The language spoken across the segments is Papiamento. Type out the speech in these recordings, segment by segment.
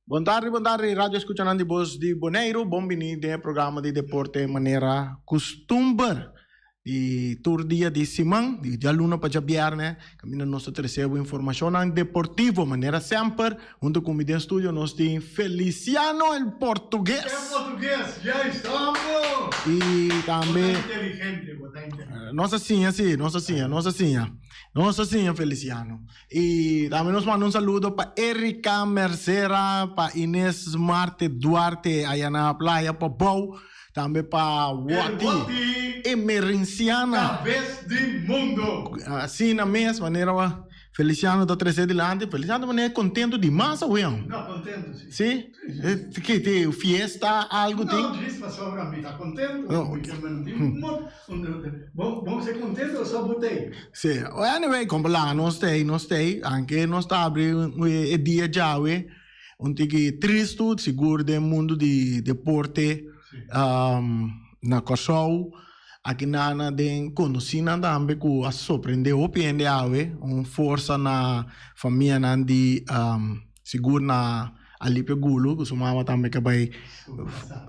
Bon tardi, bon tardi, radio escuchanan di Bos di Boneiru. Bon bini den e programa di deporte manera custumber di tur dia di siman, di djaluna pa djabierne. Caminda nos ta trece bo informacionnan deportivo manera semper. Hunto cu mi den studio nos tin Feliciano el Portugues. El Portugues, juist, amo! Y tambe. Bo ta inteligente, bo ta inteligente. Nos a siña, si, nos a siña, nos a siña. Nos a siña, Feliciano. Y tambe nos manda un saludo pa Erika Mercera, pa Ines Marte Duarte aya na Playa Pabou, tambe pa Wati Emerenciana. Cabes di mundo! Asina mes, manera Feliciano ta trece dilanti, Feliciano ta manera contento di mas awe. No, contento si. Si? Ki tin fiesta, algo tin? No, djis pasobra mi ta contento. Mi ta tin Bo ser contento so bo t'ey. Si, anyway, como laga nos t'ey, nos t'ey, anke nos ta abri e dia djawe un tiki tristu, sigur den mundu di deporte na Kòrsou. Aki nana den konosínan tambe ku a sorprendé hopi hende awe, un forsa na famianan di sigur na Alipio Gulu ku su mama tambe ke bai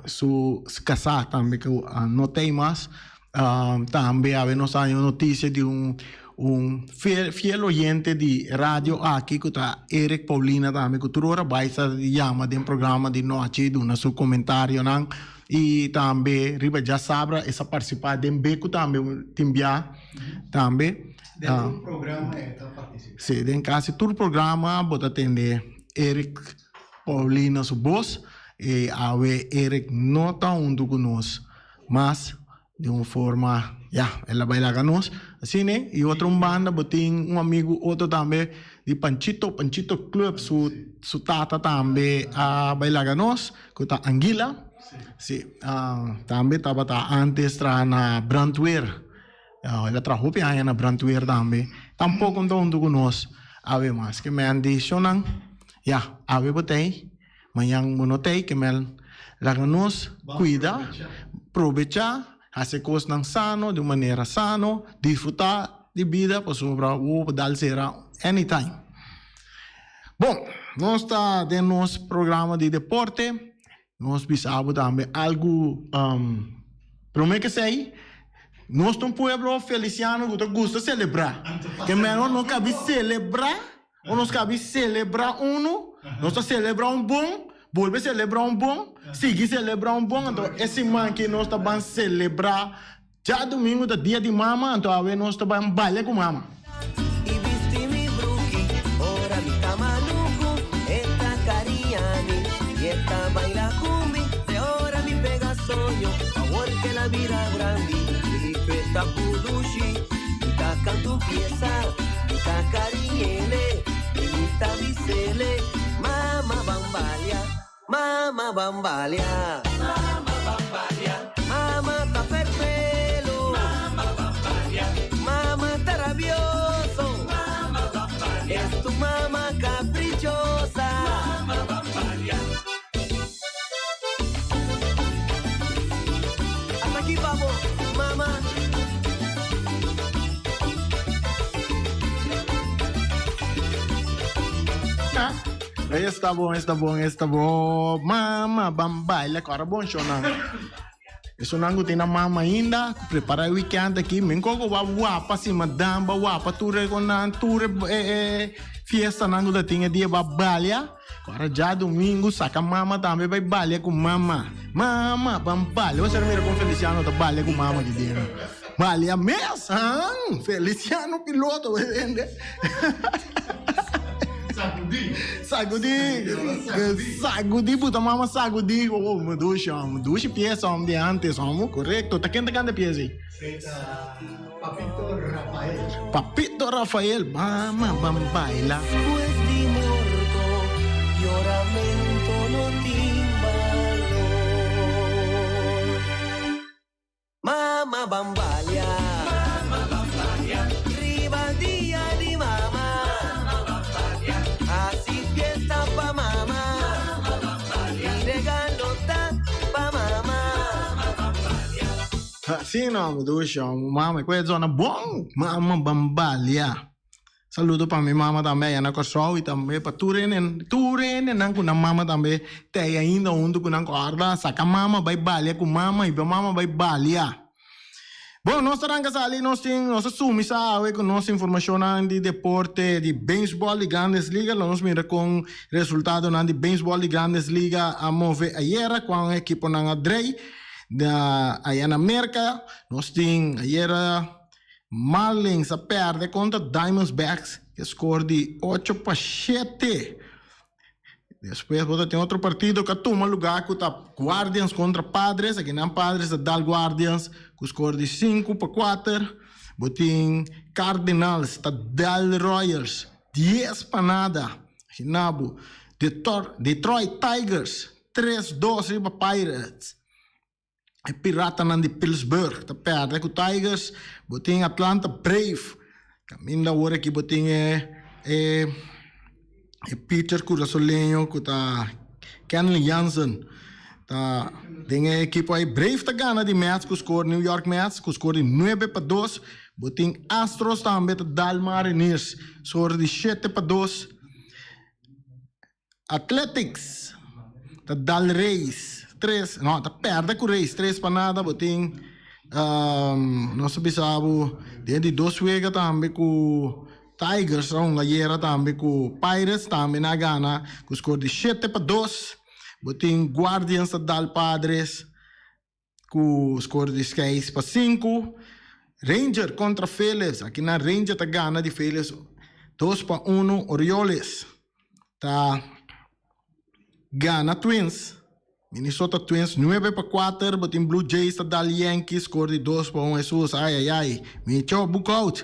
su kasá tambe ku no t'ei mas. Tambe awe nos a haña un notisia di un un fiel oyente di radio aki ku ta Eric Paulina tambe ku tur ora bai sa yama den programa di nochi duna su komentarionan. I tambe riba djasabra e sa partisipá den Beku tambe tin bia tambe. Den tur programa e ta partisipá. Sí, den kasi tur programa bo ta tende Eric Paulina su bos. I awe Eric no ta huntu ku nos mas di un forma ya el a bai laga nos asina y otro un banda bo tin un amigo otro tambe di Panchito Panchito Club su su tata tambe a bai laga nos cu ta Anguila si tambe tabata antes traha na brandweer el a traha hopi aña na brandweer tambe tampoco no ta hunto cu nos awe mas ke men di shownan ya awe bo ta ey. Mañan bo no t'ei ke mel laga nos kuida, probechá, hasi kosnan sano di un manera sano, disfrutá di bida pasobra bo por dal sera anytime. Bon, nos ta den nos programa di deporte, nos bisa bo tambe algu prome ke esei nos ta un pueblo feliciano ku ta gusta selebrá, ke mel no kabi selebrá. Ora nos kabi selebrá unu, nos ta selebrá un bon, bolbe selebrá un bon, sigui selebrá un bon. Anto e siman aki nos ta ban selebrá djadumingu ta dia di mama, anto awe nos ta ban balia ku mama. Mama bambalia. Mama bambalia. Mama ta ferfelo. Mama bambalia. Mama ta rabioso. Mama bambalia. Es tu mama caprichosa. Mama bambalia. Hasta aki pa bo, mama. Esta bon, esta bon, esta bon. Mama, ban baila, kora bon shownan. Esunnan ku tin na mama ainda, ku prepara e weekend aki, men koko ba wapa si madam, ba wapa tur e konan, tur e, e, e fiestanan ku ta tin e dia ba balia. Ora djadumingu saka mama tambe bai balia ku mama. Mama, ban balia. Bo a mira kon Feliciano ta balia ku mama aki den. Balia mes, han! Feliciano piloto, bo hende. Sagudí. Sagudí. Sagudí, buta mama sagudí. Oh, mi dushi, mi dushi piesa hom di antes, hom. Korekto. Ta ken ta kanta e piesa ei? Papito Rafael. Papito Rafael, mama ban baila. Despues di morto, yoramento no tin balor. Mama ban balia. Mama ban balia. Riba dia di mama. Mama ban balia. Hasi fiesta pa mama. Mama ban balia. Mi regalo ta pa mama. Mama ban balia. Asina mi dushi amo mama e ku e zona bon mama bambalia. Saludo pa mi mama tambe allá na Kòrsou i tambe pa tur hende, tur hendenan ku nan mama tambe ta ei ainda huntu ku nan kòrda saka mama bai balia ku mama i mama bai balia. Bon, nos ta ranka sali, nos tin, nos a suminsá awe ku nos informashonnan di deporte di beisbòl di Grandes Ligas. Lo nos mira kon resultadonan di beisbòl di Grandes Liga a move ayera, kuan ekiponan a drei na allá na Merka. Nos tin ayera Marlins a pèrdè kontra Diamondbacks ku skor di 8-7. Despues bo ta tin otro partido ku a tuma lugá ku ta Guardians kontra Padres. Akinan Padres a dal Guardians ku skor di 5-4. Bo tin Cardinals ta dal Royals 10-0. Akinan bo Detroit Tigers 3-2 riba Pirates. E Piratanan di Pillsburg ta pèrdè ku Tigers. Bo tin Atlanta Brave. Kaminda awor aki bo tin e e e pitcher kurasoleño ku ta Kenley Jansen ta den e ekipo ei. Brave ta gana di Mets ku skor New York Mets ku skor di 9-2. Bo tin Astros tambe ta dal Mariners skor di 7-2. Athletics ta dal Rays tres, no ta perde ku Rays 3-0. Bo tin nos a bisa bo den di dos wega tambe ku Tigers a hunga ayera tambe ku Pirates tambe nan a gana ku skor di 7-2. Bo tin Guardians ta dal Padres ku skor di 6-5. Ranger kontra Phillies, aki nan Ranger ta gana di Phillies 2-1. Orioles ta gana Twins, Minnesota Twins 9-4. Bo tin Blue Jays ta dal Yankees skor di 2-1. Hesus, ay ay ay, mi cho book out.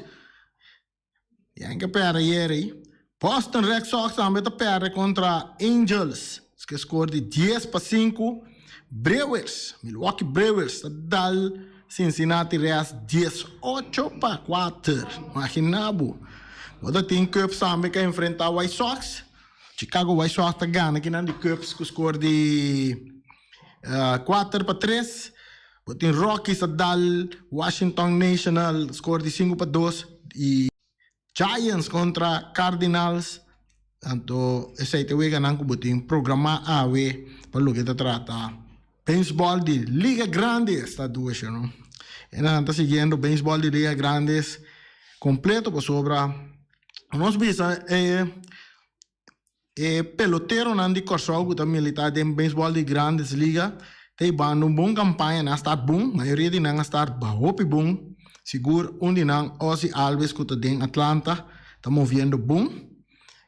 Yankee a perde ayer ei. Boston Red Sox tambe ta perde kontra Angels ku skor di 10-5. Brewers, Milwaukee Brewers ta dal Cincinnati Reds 18-4. Imagina bo. Bo ta tin Cubs tambe ku a enfrenta White Sox. Chicago White Sox ta gana kinan di Cubs ku skor di 4-3. Bo tin Rockies a dal Washington National score di 5-2 y Giants contra Cardinals. Anto esey ta weganan cu bo tin programa awe pa loke ta trata baseball di Liga Grandes ta dushi no. E nan ta siguiendo baseball di Liga Grandes completo pasobra nos bisa e E peloteronan di Kòrsou ku ta militá den beisbòl di Grandes Liga ta hibando un bon kampaña. Nan a start bon, mayoria di nan a start hopi bon. Sigur un di nan, Ozzie Albies ku ta den Atlanta, ta moviendo bon.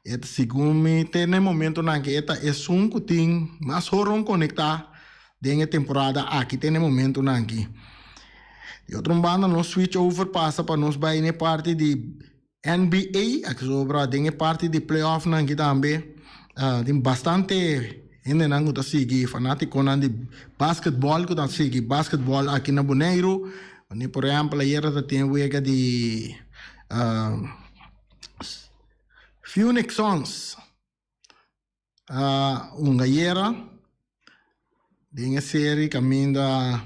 E ta segun mi te na e momentonan aki e ta esun ku tin mas horon konektá den e temporada aki te na e momentonan aki. Di otro banda nos switch over pasa pa nos bai na e parti di NBA, aki sobra den e parti di playoffnan aki tambe tin bastante hendenan ku ta sigui, fanatikonan di basketball ku ta sigui basketball aki na Boneiru. Wanneer por ehèmpel ayera ta tin e wega di Phoenix Suns. Un gayera den e seri kaminda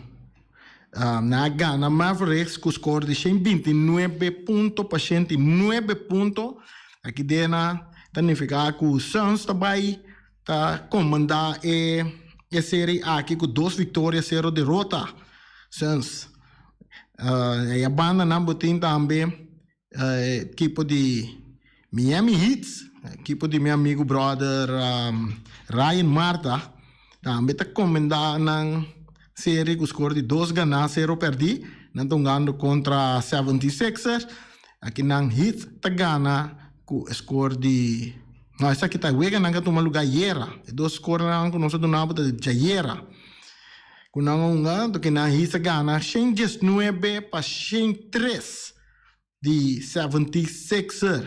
nan a gana Mavericks ku skor di 129 punto pa 109 punto. Aki dena ta nifiká ku Suns ta bai ta komandá e e seri aki ku dos viktoria sero derota. Suns e banda nan bo tin tambe Ekipo di Miami Heat, ekipo di mi amigu brother Ryan Marta, tambe ta komendá nan serie ku skor di dos ganá sero pèrdí. Nan ta hungando kontra 76ers. Aki nan Heat ta gana ku e skor di, no esaki ta weganan ku a tuma lugá ayera. E dos skornan ku nos a duna bo ta di djayera. Ku nan a hunga, toke nan Heat a gana 119-103. Di 76er.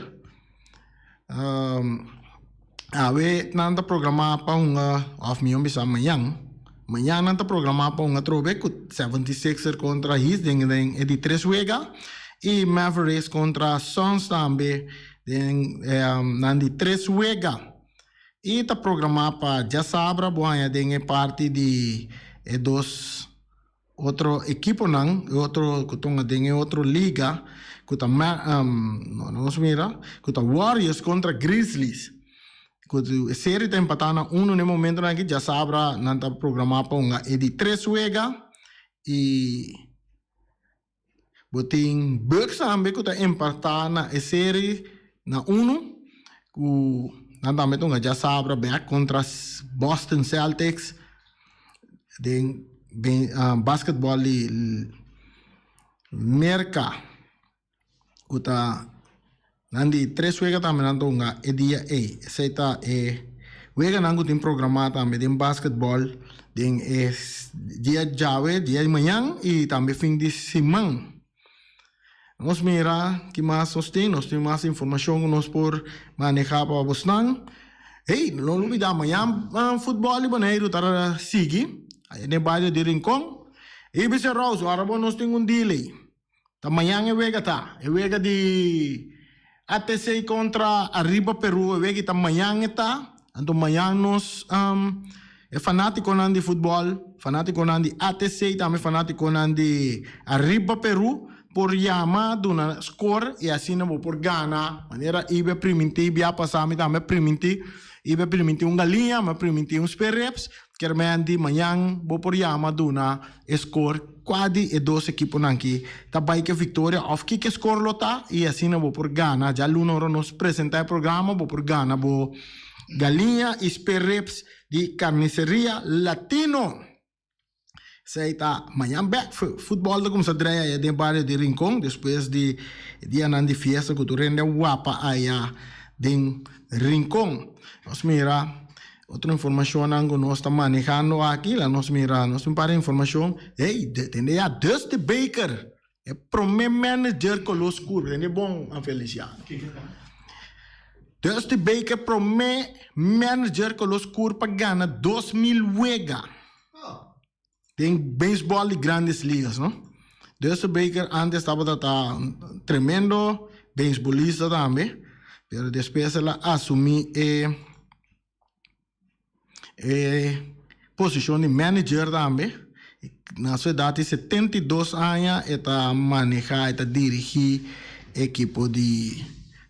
Awe nan ta programá pa hunga, òf mihó bisa mañan, mañan nan ta programá pa hunga atrobe ku 76er kontra Heat den den e di tres wega i Mavericks kontra Suns tambe den nan di tres wega. I ta programá pa djasabra bo haña den e parti di e dos. Otro ekiponan, e otro ku tonga den e otro liga. ku ta no nos mira ku ta Warriors kontra Grizzlies. Ku e serie ta empatá na uno na e momentonan aki. Djasabra nan ta programá pa hunga e di tres wega i bo tin Bucks tambe ku ta empatá na e serie na uno ku nan tambe ta hunga djasabra bèk kontra Boston Celtics den basketball di Merka. Ku ta nan di tres wega tambe nan ta hunga e dia ei. Esei ta e weganan ku tin programá tambe den basketbòl den e dia djawe, dia di mañan i tambe fin di siman. Nos mira ki mas nos tin, nos tin mas informashon ku nos por manehá pa bosnan. Hey, no lubidá mañan futbòl di Boneiru ta sigui aya den bario di Rincon. I bisa Rose, ora bo nos tin un delay. Ta mañan e wega ta. E wega di ATC kontra Arriba Peru e wega ta mañan e ta. Anto mañan nos e fanatikonan di futbòl, fanatikonan di ATC tambe fanatikonan di Arriba Peru por yama duna skor i asina bo por gana. Manera Ibe a primintí bia pasá mi tambe a primintí. Ibe a primintí un galiña, mi a primintí un sperrips. Kermen di mañan bo por yama duna e skor kua di e dos ekiponan ki ta bai ke viktoria òf kiko e skor lo ta i asina bo por gana. Djaluna ora nos presentá e programa bo por gana bo galiña i sperrips di Carniceria Latino. Esei ta mañan bèk. Futbòl ta kuminsá drei aya den bario di Rincon despues di e dianan di fiesta ku tur hende a wapa aya den Rincon. Nos mira otro informashonnan ku nos ta manehando aki. La nos mira, nos tin un par di informashon. Hey, tende ya Dusty Baker, e promé manager koló skur. Tende bon, Feliciano. Dusty Baker promé manager koló skur pa gana 2000 wega. Den beisbòl di Grandes Ligas, no? Dusty Baker antes tabata ta un tremendo beisbolista tambe, pero despues el a asumí e e posishon di manager tambe. Na su edat di 72 aña e ta manehá, e ta dirigí ekipo di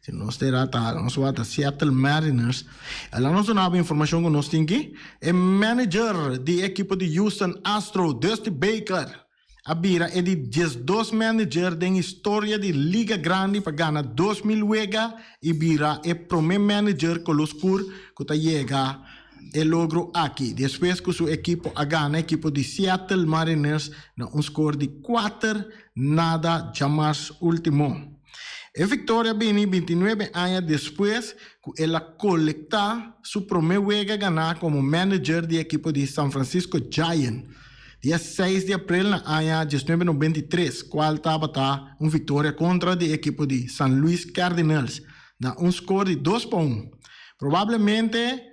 Si nos ta era ta nos wak ta Seattle Mariners. El a nos duna bo informacion cu nos tin ki. E manager di e ekipo di Houston Astro, Dusty Baker, a bira e di 12 manager den historia di Liga Grandi pa gana 2000 wega y bira e prome manager color scur cu ta yega e logro aki despues cu su ekipo a gana ekipo di Seattle Mariners na un score di 4 nada djamars ultimo. E viktoria bini 29 aña despues ku el a kolektá su promé wega ganá komo manager di ekipo di San Francisco Giant dia 6 di aprel na aña 1993, kual tabata un viktoria kontra di ekipo di San Luis Cardinals na un skor di 2-1. Probablemente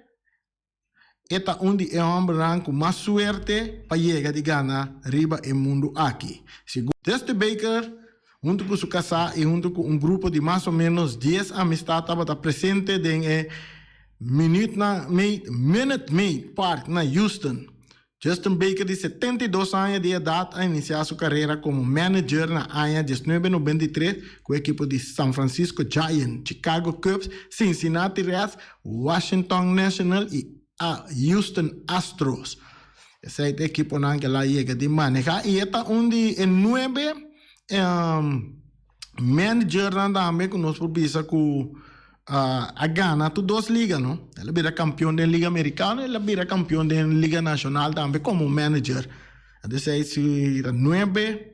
E ta un di e hòmbernan ku mas suerte pa yega di gana riba e mundu aki. Segun Dusty Baker, huntu ku su kasá i huntu ku un grupo di mas o ménos dies amistat tabata presente den e Minute Maid Park na Houston. Justin Baker di 72 aña di edat a inisiá su karera komo manager na aña 1993 ku ekipo di San Francisco Giants, Chicago Cubs, Cincinnati Reds, Washington National i Houston Astros. Esei ta ekiponan ku el a yega di manehá i e ta un di e nuebe managernan tambe ku nos por bisa ku a gana tur dos liga no. El a bira kampion den liga amerikano, el a bira kampion den liga nashonal tambe komo manager. Entonces esei si ta nuebe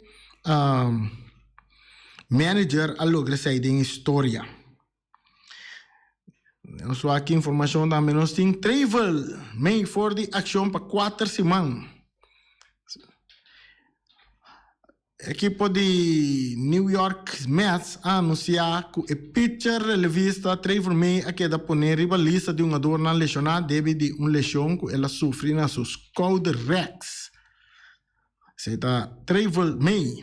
manager a logra esei den historia. Nos wak ki informashon tambe nos tin. Travel mei for di akshon pa kuater siman. Ekipo di New York Mets a anunsiá ku e pitcher relevista Trevor May a keda poné riba lista di hungadornan leshoná debi di un leshon ku el a sufri na su skouder rèks. Esei ta Trevor May.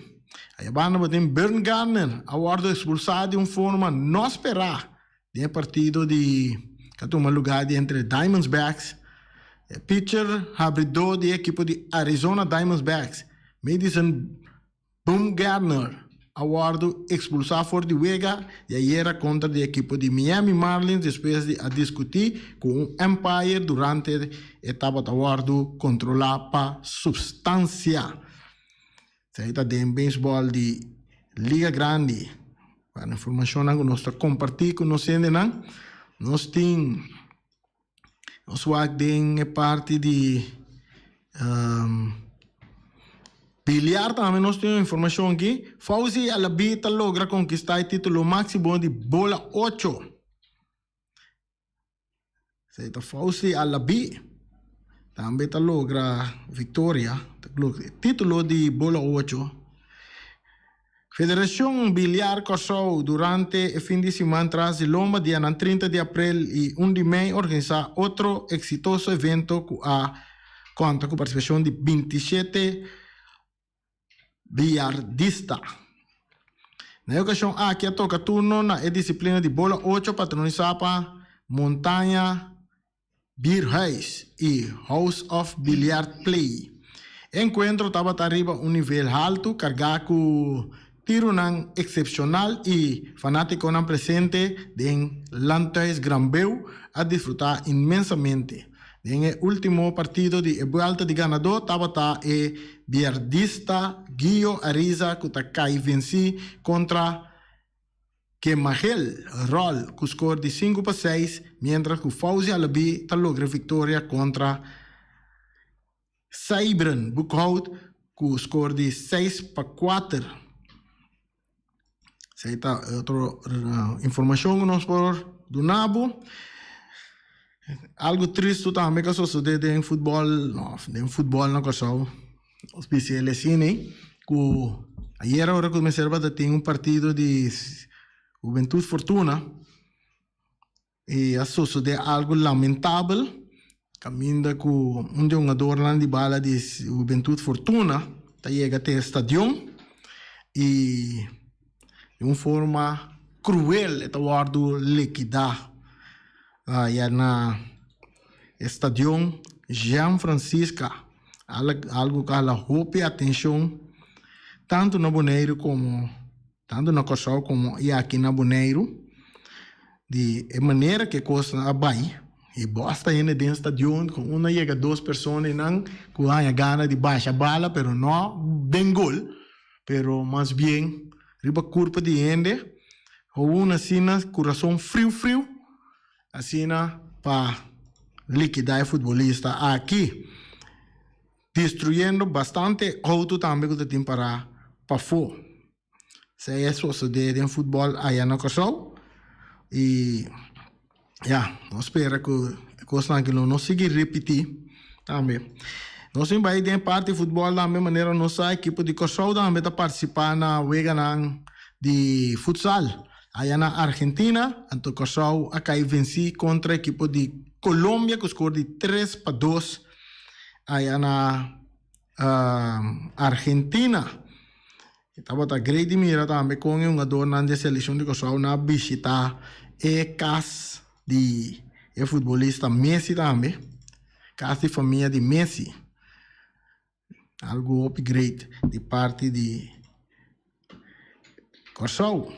Ayabanda bo tin Bumgarner a wòrdu ekspulsá di un forma no sperá den e partido di ku a tuma lugá di entre Diamondbacks. E pitcher habridó di e ekipo di Arizona Diamondbacks, Madison Bumgarner. a wòrdu ekspulsá for di wega di ayera kontra di ekipo di Miami Marlins despues di a diskutí ku un umpire durante e tabata wòrdu kontrolá pa supstansia. Esei ta den beisbòl di Liga Grandi. Pa informashonnan ku nos ta kompartí ku nos hendenan, nos tin nos wak den e parti di biliar tambe nos tin un informashon aki. Fauzi Alabi ta logra konkistá e título máksimo di bola ocho. Esei ta Fauzi Alabi tambe ta logra victoria, titulo di bola ocho. Federacion Biliar Kòrsou durante e fin di siman tras di lomba dianan 30 di aprel i un di mei organisa otro exitoso evento ku a konta ku participacion di 27 Billardista. Na e okashon aki a toka turno na e disiplina di bola ocho patronisá pa Montaña Bierhuis i House of Billiard Play. E enkuentro tabata riba un nivel haltu kargá ku tirunan eksepshonal i fanátikonan presente den Landhuis Granbeu a disfrutá inmensamente. Den e ultimo partido di e buelta di ganadó tabata e biardista Guillo Ariza ku ta kai vensí kontra Kemagel Rol ku skor di 5-6, miéntras ku Fauzi Alabi ta logra viktoria kontra Sybren Boekhout ku skor di 6-4. Esei ta otro informashon ku nos por duna bo. Algu tristu tambe ku a sosodé den futbòl, den futbòl na Kòrsou, nos bisa el asina ku ayera ora ku mester tabata tin un partido di Hubentud Fortuna i a sosodé algu lamentabel kaminda ku un di e hungadornan di bala di Hubentud Fortuna ta yega te e stadion i di un forma kruel e ta wòrdu likidá aya na e stadion Jean Francisca, algu ku a hala hopi atenshon tantu na Boneiru komo Tantu na Kòrsou komo i aki na Boneiru, di e manera ku e kosnan a bai, e bòs ta hende den stadion ku un a yega dos persona i nan ku haña gana di basha bala pero no den gol, pero mas bien riba kurpa di hende, un asina kurason friu friu asina pa likidá e futbolista aki. Destruyendo bastante auto tambe ku ta tin pará pafó. Esei a sosodé den futbòl aya na Kòrsou i ya, nos spera ku e kosnan aki lo no sigui ripití tambe. Nos tin bai den parti futbòl tambe manera nos sa ekipo di Kòrsou tambe ta partisipá na weganan di futsal aya na Argentina, anto Kòrsou a kai vensí kontra ekipo di Colombia ku skor di 3-2. Aya na Argentina. E tabata great di mira tambe kon e hungadornan di e selekshon di Kòrsou nan a bishita e kas di e futbolista Messi tambe, kas di famia di Messi. Algu hopi great di parti di Kòrsou.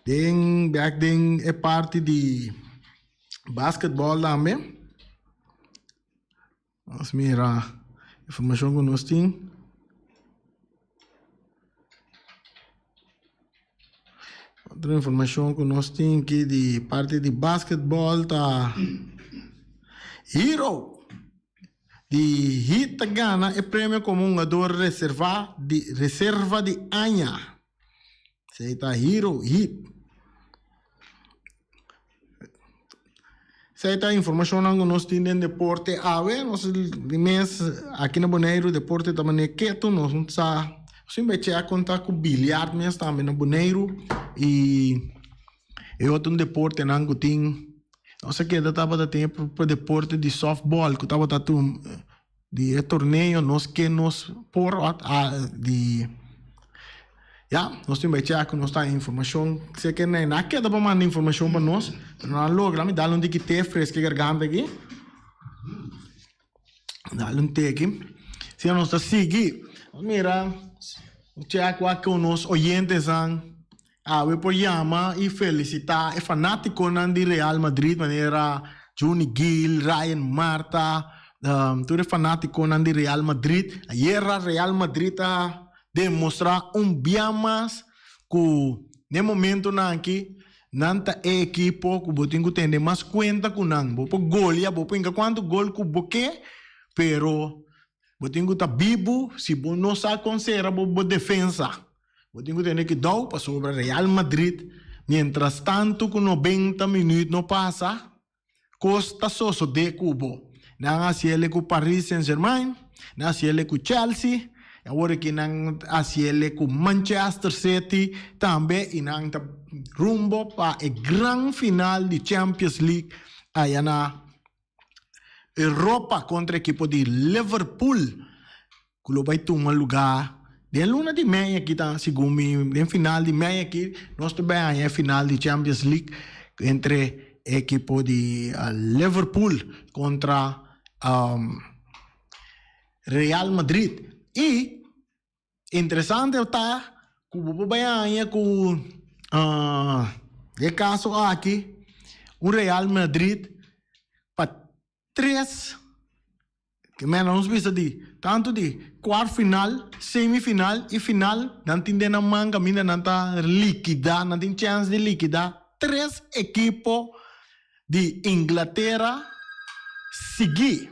Den bèk den e parti di basketbòl tambe. Nos mira informacion cu nos tin. Otro informacion cu nos tin aki di parti di basketball ta Hero di Heat ta gana e premio como hungador reserva di reserva di aña. Esey ta Hero Heat. Esei ta informashonnan ku nos tin den deporte awe. Nos di mes aki na Boneiru deporte ta manera ketu. Nos no sa sin bai chek kon ta ku biliard mes tambe na Boneiru i e otro deportenan ku tin. Nos a keda tabata tin e deporte di softball ku tabata tur di e torneo nos ke nos por di ya nos tin bai chek ku nos ta informashon se ke nan a keda pa manda informashon pa nos pero nan a logra mi dal un tiki te freske garganta aki dal un teki si nos ta sigui mira. Check wak ku nos oyentenan awe por yama i felisitá e fanátikonan di Real Madrid manera Juni Gil, Ryan Marta, tur e fanátikonan di Real Madrid. Ayera Real Madrid a demostrá un bia mas ku den momentonan aki nan ta e ekipo ku bo tin ku tende mas kuenta ku nan. Bo por golia, bo por hinka kuantu gol ku bo ke, pero Bo tin ku ta bibu si bo no sa kon sera bo bo defensa. Bo tin ku tene kidou pasobra Real Madrid mientras tantu ku nobenta minuut no pasa, kos ta sosode ku bo. Nan a hasiele ku Paris Saint Germain, nan a hasiele ku Chelsea, i awor aki nan a hasiele ku Manchester City tambe i nan ta rumbo pa e gran final di Champions League aya na Europa kontra ekipo di Liverpool ku lo bai tuma lugá den luna di mei aki ta segun mi den final di mei aki nos ta bai haña e final di Champions League entre ekipo di Liverpool kontra Real Madrid i Interesante ta ku bo por bai haña ku e kaso aki un Real Madrid pa tres ke mena nos bisa di tantu di kuart final, semifinal i final nan tin den nan man kaminda nan ta likidá nan tin chèns di likidá tres ekipo di Inglatera sigui.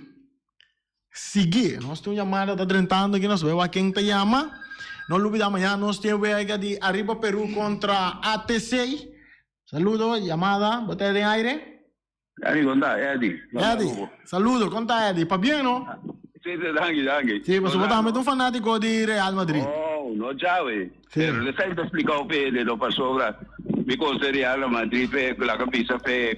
Sigui, nos tin un yamada ta drentando aki, nos bai wak ken ta yama. No lubida mañana nos tin wega di Arriba Peru kontra ATC. Saludo, yamada, bo ta den aire? Eddie, kon ta? Eddie. Eddie, saludo, kon ta Eddie? Pabien no? Si, si, danki, danki. Si, pasobra bo tambe ta un fanatiko di Real Madrid. Oh, no djawe. Pero lo esaki ta splica un p'e lo pasobra mi conoce Real Madrid p'e laga bisa p'e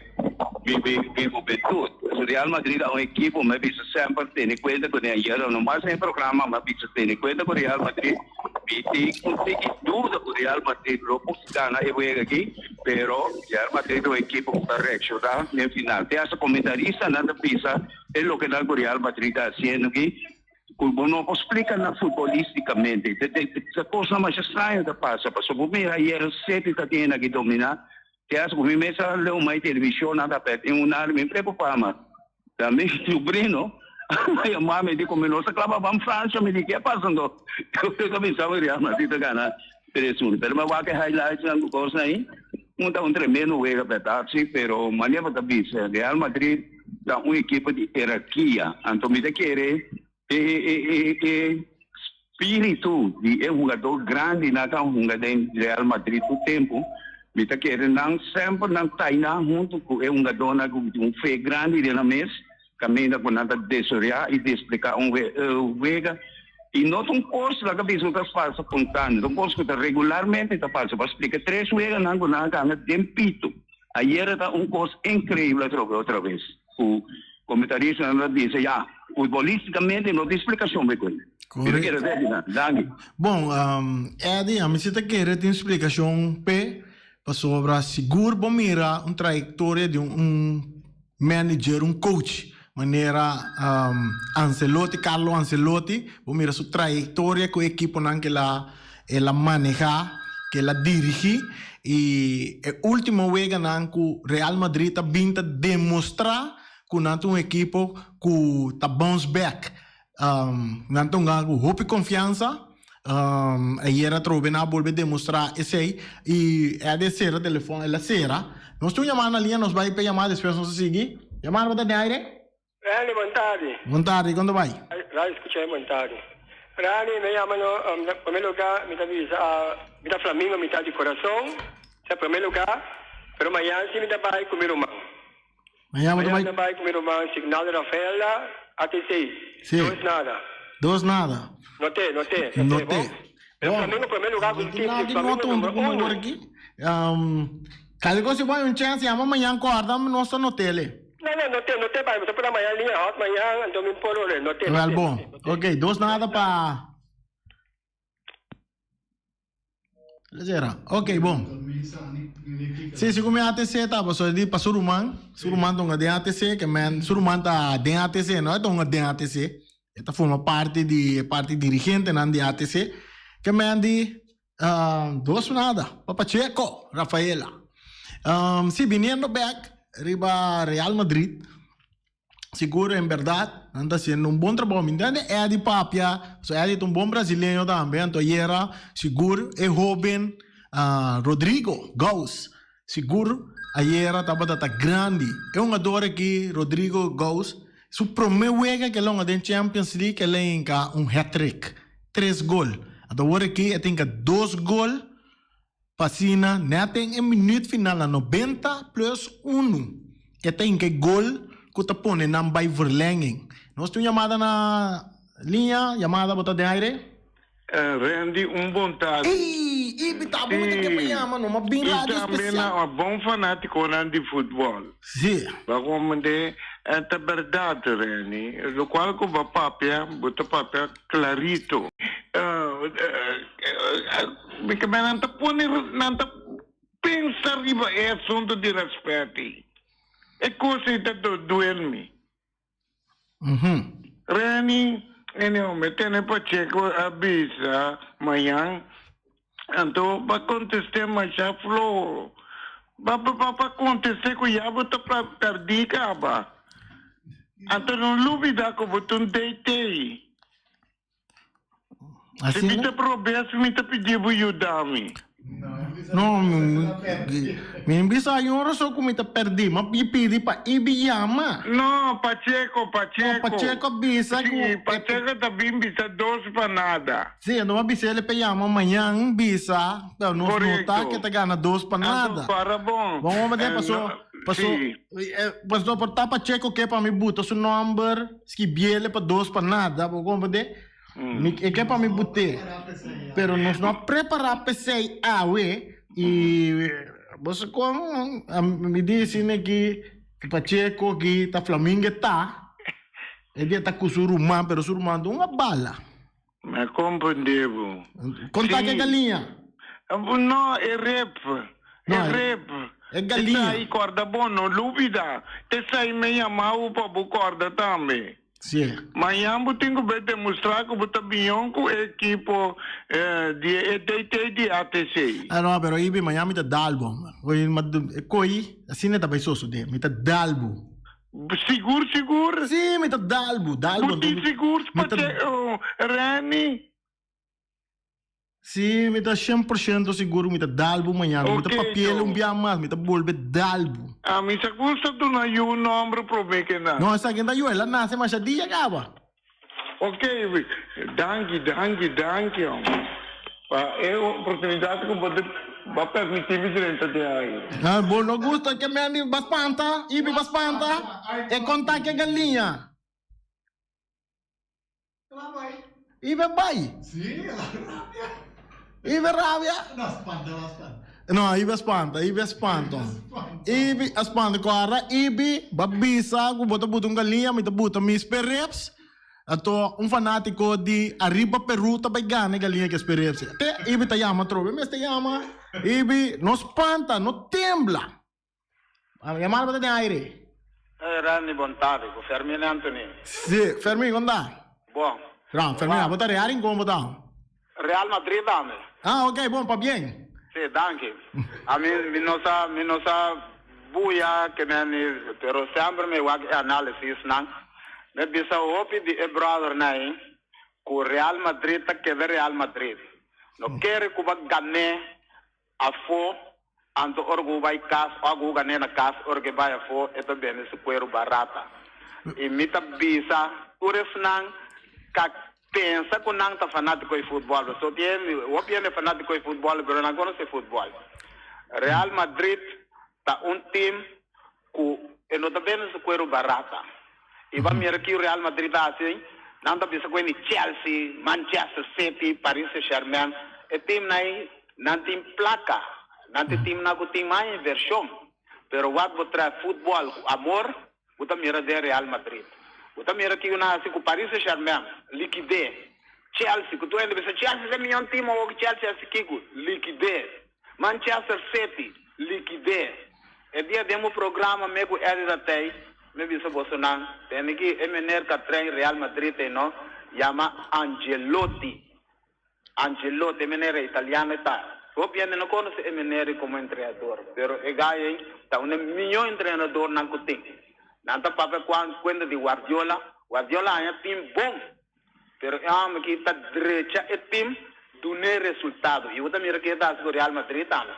mi mi mi hubentud. Real Madrid a un ekipo mi a bisa semper tene cuenta cu den ayer no mas den e programa mi a bisa tene cuenta cu Real Madrid mi tin un tiki duda cu Real Madrid lo por gana e wega aki pero Real Madrid ta un ekipo cu ta reacciona den final. Te hasta comentaristanan ta bisa e loke nan cu Real Madrid ta haciendo aki. Ku bo no por splika nan futbolistikamente. Ta kosnan masha straño ta pasa pasobra bo mira ayer City ta tin hende aki dominá te hasta ku mi mes a leu mai televishon nan ta pèrdè un nada mi preokupá mas. Ta mi subrino a yama mi di ku mi no sa klaba ban Francia mi di ke pasa anto? Yo ta bisa mi Real Madrid ta gana 3-1 pero mi a wak e highlights nan ku kosnan ei un ta un tremendo wega bèrdat si pero manera bo ta bisa Real Madrid ta un ekipo di herakia. Anto mi ta kere e e e spiritu di e hugador grandinan ta hunga den Real Madrid tur tempu. Mi ta kere nan semper nan taina huntu ku e hungadornan ku tin un fe grandi den nan mes, kaminda ku nan ta desoreá i despleká un wega. I no ta un kos laga bisa ku ta pasa spontáneo, ta un kos ku ta regularmente ta pasa. Pa splika tres weganan ku nan a gana den pito. Ayera ta un kos inkreibel atrobe otra bes ku komentaristanan ta bisa ya futbolistikamente no tin splikashon pa e kos. Mi ta kere sa esei Danki. Bon, Eddy, ami si ta kere tin splikashon p'e, pasobra sigur bo mira un trayektoria di un manager, un coach manera Ancelotti, Carlo Ancelotti, bo mira su trayectoria cu e equiponan cu el a el a maneha, cu el a dirigi y e ultimo weganan cu Real Madrid a bin ta demostra cu nan ta un equipo cu ta bounce back. Nan ta hunga cu hopi confiansa. Ayer atrobe nan a bolbe demostra esey y Eddy a cera telefon, el a cera. Nos tin un yamada na liña, nos bay pa e yamada despues nos a sigui. Yamada bo ta den aire? Randy, bon tardi. Bon tardi, kon ta bay? Radio scucha bon tardi. Randy, mi a yama no, na primer lugar mi ta bisa mi ta flamingo mi ta di corazon, sa primer lugar, pero mañan si mi ta bay cu mi ruman. Mañana bo ta bai. Mañana ta bai ku mi ruman Signaldo Rafaela, ATC. Sí. Dos nada. Dos nada. No te, no te, no te, bon? Pero Flamingo prome lugar ku tim di Flamingo numero uno. Kali kos si bo hay un chance yama mañana korda nos ta notele. No, no, no te, no te bai, bo ta pura mañana liña hot mañana, anto mi por ore, no te, no Wel te, bon. no te, no te. Ok, dos nada pa. Lezera. Ok, bon. Sí, si mi ATC ta, paso di pa su ruman, su ruman ta hunga den ATC, ke men su ruman ta den ATC, no e ta hunga den ATC. E ta forma parti di e parti dirigentenan di ATC. Ke men di dos nada pa Pacheco, Rafaela. Si biniendo bek riba Real Madrid, sigur en berdad nan ta haciendo un bon trabou. Mi ntende Eddy papia, so Eddy ta un bon brasileño tambe, anto ayera sigur e hoben Rodrigo Goes sigur ayera tabata ta grandi. E hungador aki Rodrigo Goes su prome wega ke el hunga den Champions League el a hinka un hat-trick, tres gol. Anto awor aki e ta hinka dos gol pa asina net den e minuut final na nobenta plus unu e ta hinka e gol ku ta pone nan bai verlenging. Nos tin un yamada na liña, yamada bo ta den aire? Randy un bon tardi. Ey, Ibi ta bo ta ke pa yama no, ma bin I radio tambe especial. na bon fanaticonan di futbol. Si. Ba komende e ta berdad Renny, locual cu bo papia, bo ta papia clarito. Mi ke men nan ta pone, nan ta pensa riba e asunto di respet ei. E cos ei ta duel mi. Reni, Ene hombre tene Pacheco a bisa mañan, anto ba contesté masha floho. Ba ba ba contesté cu ya bo ta perdí caba. Anto no lubida cu bo ta un DT. Si mi ta probes mi ta pidi bo yuda mi. No, mi bisa ayora so ku mi ta perdi. Ma mi pidi pa Ibi yama. No, Pacheco, Pacheco. No, Pacheco a bisa ku. Si, Pacheco ta bin bisa dos pa nada. Si, anto mi a bisa el pa yama mañan bisa, pero nos no ta ke ta gana dos pa nada. Anto para bon. Bon, bo mester paso, paso, paso por ta Pacheco ke pa mi buta su nomber. Skibiele pa dos pa nada, bo comprende? Mi e ke pa mi bute. Pero nos no a prepara p'esei awe y bo sa con mi di asina ki Pacheco ki ta Flamingo ta, e dia ta cu su ruman pero su ruman ta un a bala. Mi a comprende bo. Con ta ke galiña? No, e rep. E rep. E galiña. Esai corda bo, no lubida. Esai mi a yama bo pa bo corda tambe. Si. Mañan bo tin cu bay demostra cu bo ta bion cu e ekipo di e DT di ATC. Ah no, pero Ibi, mañan mi ta dal bo. E coi, asina ta bay sosode. Mi ta dal bo. Sigur sigur? Sí, mi ta dalbu, dalbu. Bu tin sigur Pache Renny? Sí, mi ta 100% sigur mi ta dalbu mañana. Mi ta papiel un bia mas, mi ta bolbe dalbu. A mi sa gusta duna yu un nomber prome ke nan. No, esaki ta yu, el a nase masha dia kaba. Ok, danki, danki, danki hombre. Pa e oportunidad cu bo bo a permiti mi drenta den aire. Ah, bo no gusta ke men ba spanta, Ibi ba spanta, e conta ke galiña. Ibi a bai. Ibi a rabia. No, Ibi a spanta, Ibi a spanta. Ibi a spanta. Kora Ibi ba bisa ku bo ta buta un galiña, mi ta buta mi sperreps. Anto un fanátiko di Arriba Peru ta bai gana e galiña ku e sperreps. Te Ibi ta yama atrobe. Mester yama Ibi, no spanta, no tembla. Yamada bo ta den aire. Hey Randy bon tardi ku Fermin Anthony. Si, Fermin kon ta? Bon. Ran, Fermin abo ta Real Rincon bo ta? Real Madrid ami. Ah ok bon pabien. Si danki. Ami mi no sa mi no sa buya ke men pero semper mi wak e analisis nan. Mi bisa hopi di e brother nan ei ku Real Madrid ta keda Real Madrid. No kere ku ba gane Afó, anto ora ku bo bai kas o ku bo gané na kas ora ku e bai afó e ta bende su kueru barata. I mi ta bisa tur esnan ka pensa ku nan ta fanátiko di futbòl, pasobra tin hende, hopi hende fanátiko di futbòl pero nan konosé futbòl. Real Madrid ta un tim ku e no ta bende su kueru barata. I bo a mira ki Real Madrid ta hasi? Nan ta bisa ku e ni Chelsea, Manchester City, Paris Saint-Germain. E timnan ei, nan tin plaka. Nan ta e timnan ku tin mas invershon. Pero wak bo trae futbòl ku amor, bo ta mira den Real Madrid. Bo ta mira kiko nan hasi ku Paris Saint-Germain, likid'é. Chelsea, ku tur hende bisa Chelsea ta e mihó tim awor ku Chelsea hasi kiko? Likid'é. Manchester City, likid'é. E dia den bo programa me ku Eddie Ratey, mi bisa bosonan, tende ki e mener ka train Real Madrid ei no, yama Ancelotti. Ancelotti, e manera italiano e ta. Hopi hende no conoce e manera como entrenador, pero e guy ey ta un e miho entrenadornan cu tin. Nan ta papia cuenta di Guardiola, Guardiola haña team bon, pero e homber aki ta drecha e team dun'e resultado. Y bo ta mira ke e ta haci cu Real Madrid tambe.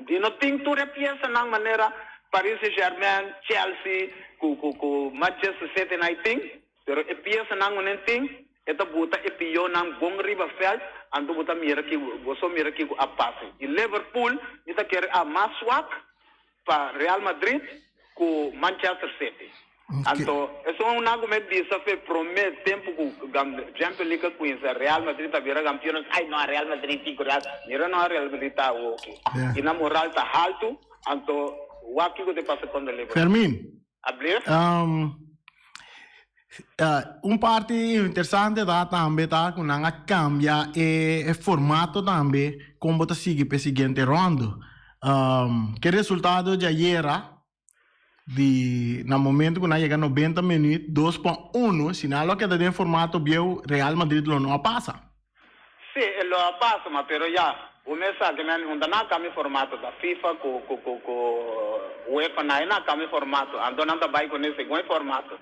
Di no tin tur e piesanan manera Paris Saint-Germain, Chelsea cu cu Manchester City nan tin, pero e piesanan cu nan tin e ta buta e pionan bon riba veld, anto bo ta mira ki bo so mira kico a pasa. Y Liverpool mi ta kere a mas swak pa Real Madrid cu Manchester City. Anto esun una cu mi bisa fe prome tempo cu Champions League a cuminsa Real Madrid ta bira campeon ay no Real Madrid tin cu Real mira no Real Madrid ta awo aki y nan moral ta halto anto wak kico ta pasa contra Liverpool. Fermin, Ablief? Un parti interesante ta tambe ta cu nan a cambia e formato tambe con bo ta sigui p'e siguiente rondo. Ke resultado di ayera di na momento cu nan yega 90 minuut dos pa uno, si nan lo a keda den formato bieu Real Madrid lo no a pasa. Sí, e lo a pasa, ma pero ya, bo mes sa ke men unda nan a cambia formato ta FIFA cu cu cu cu UEFA nan e nan a cambia formato, anto nan ta bay cune segun e formato.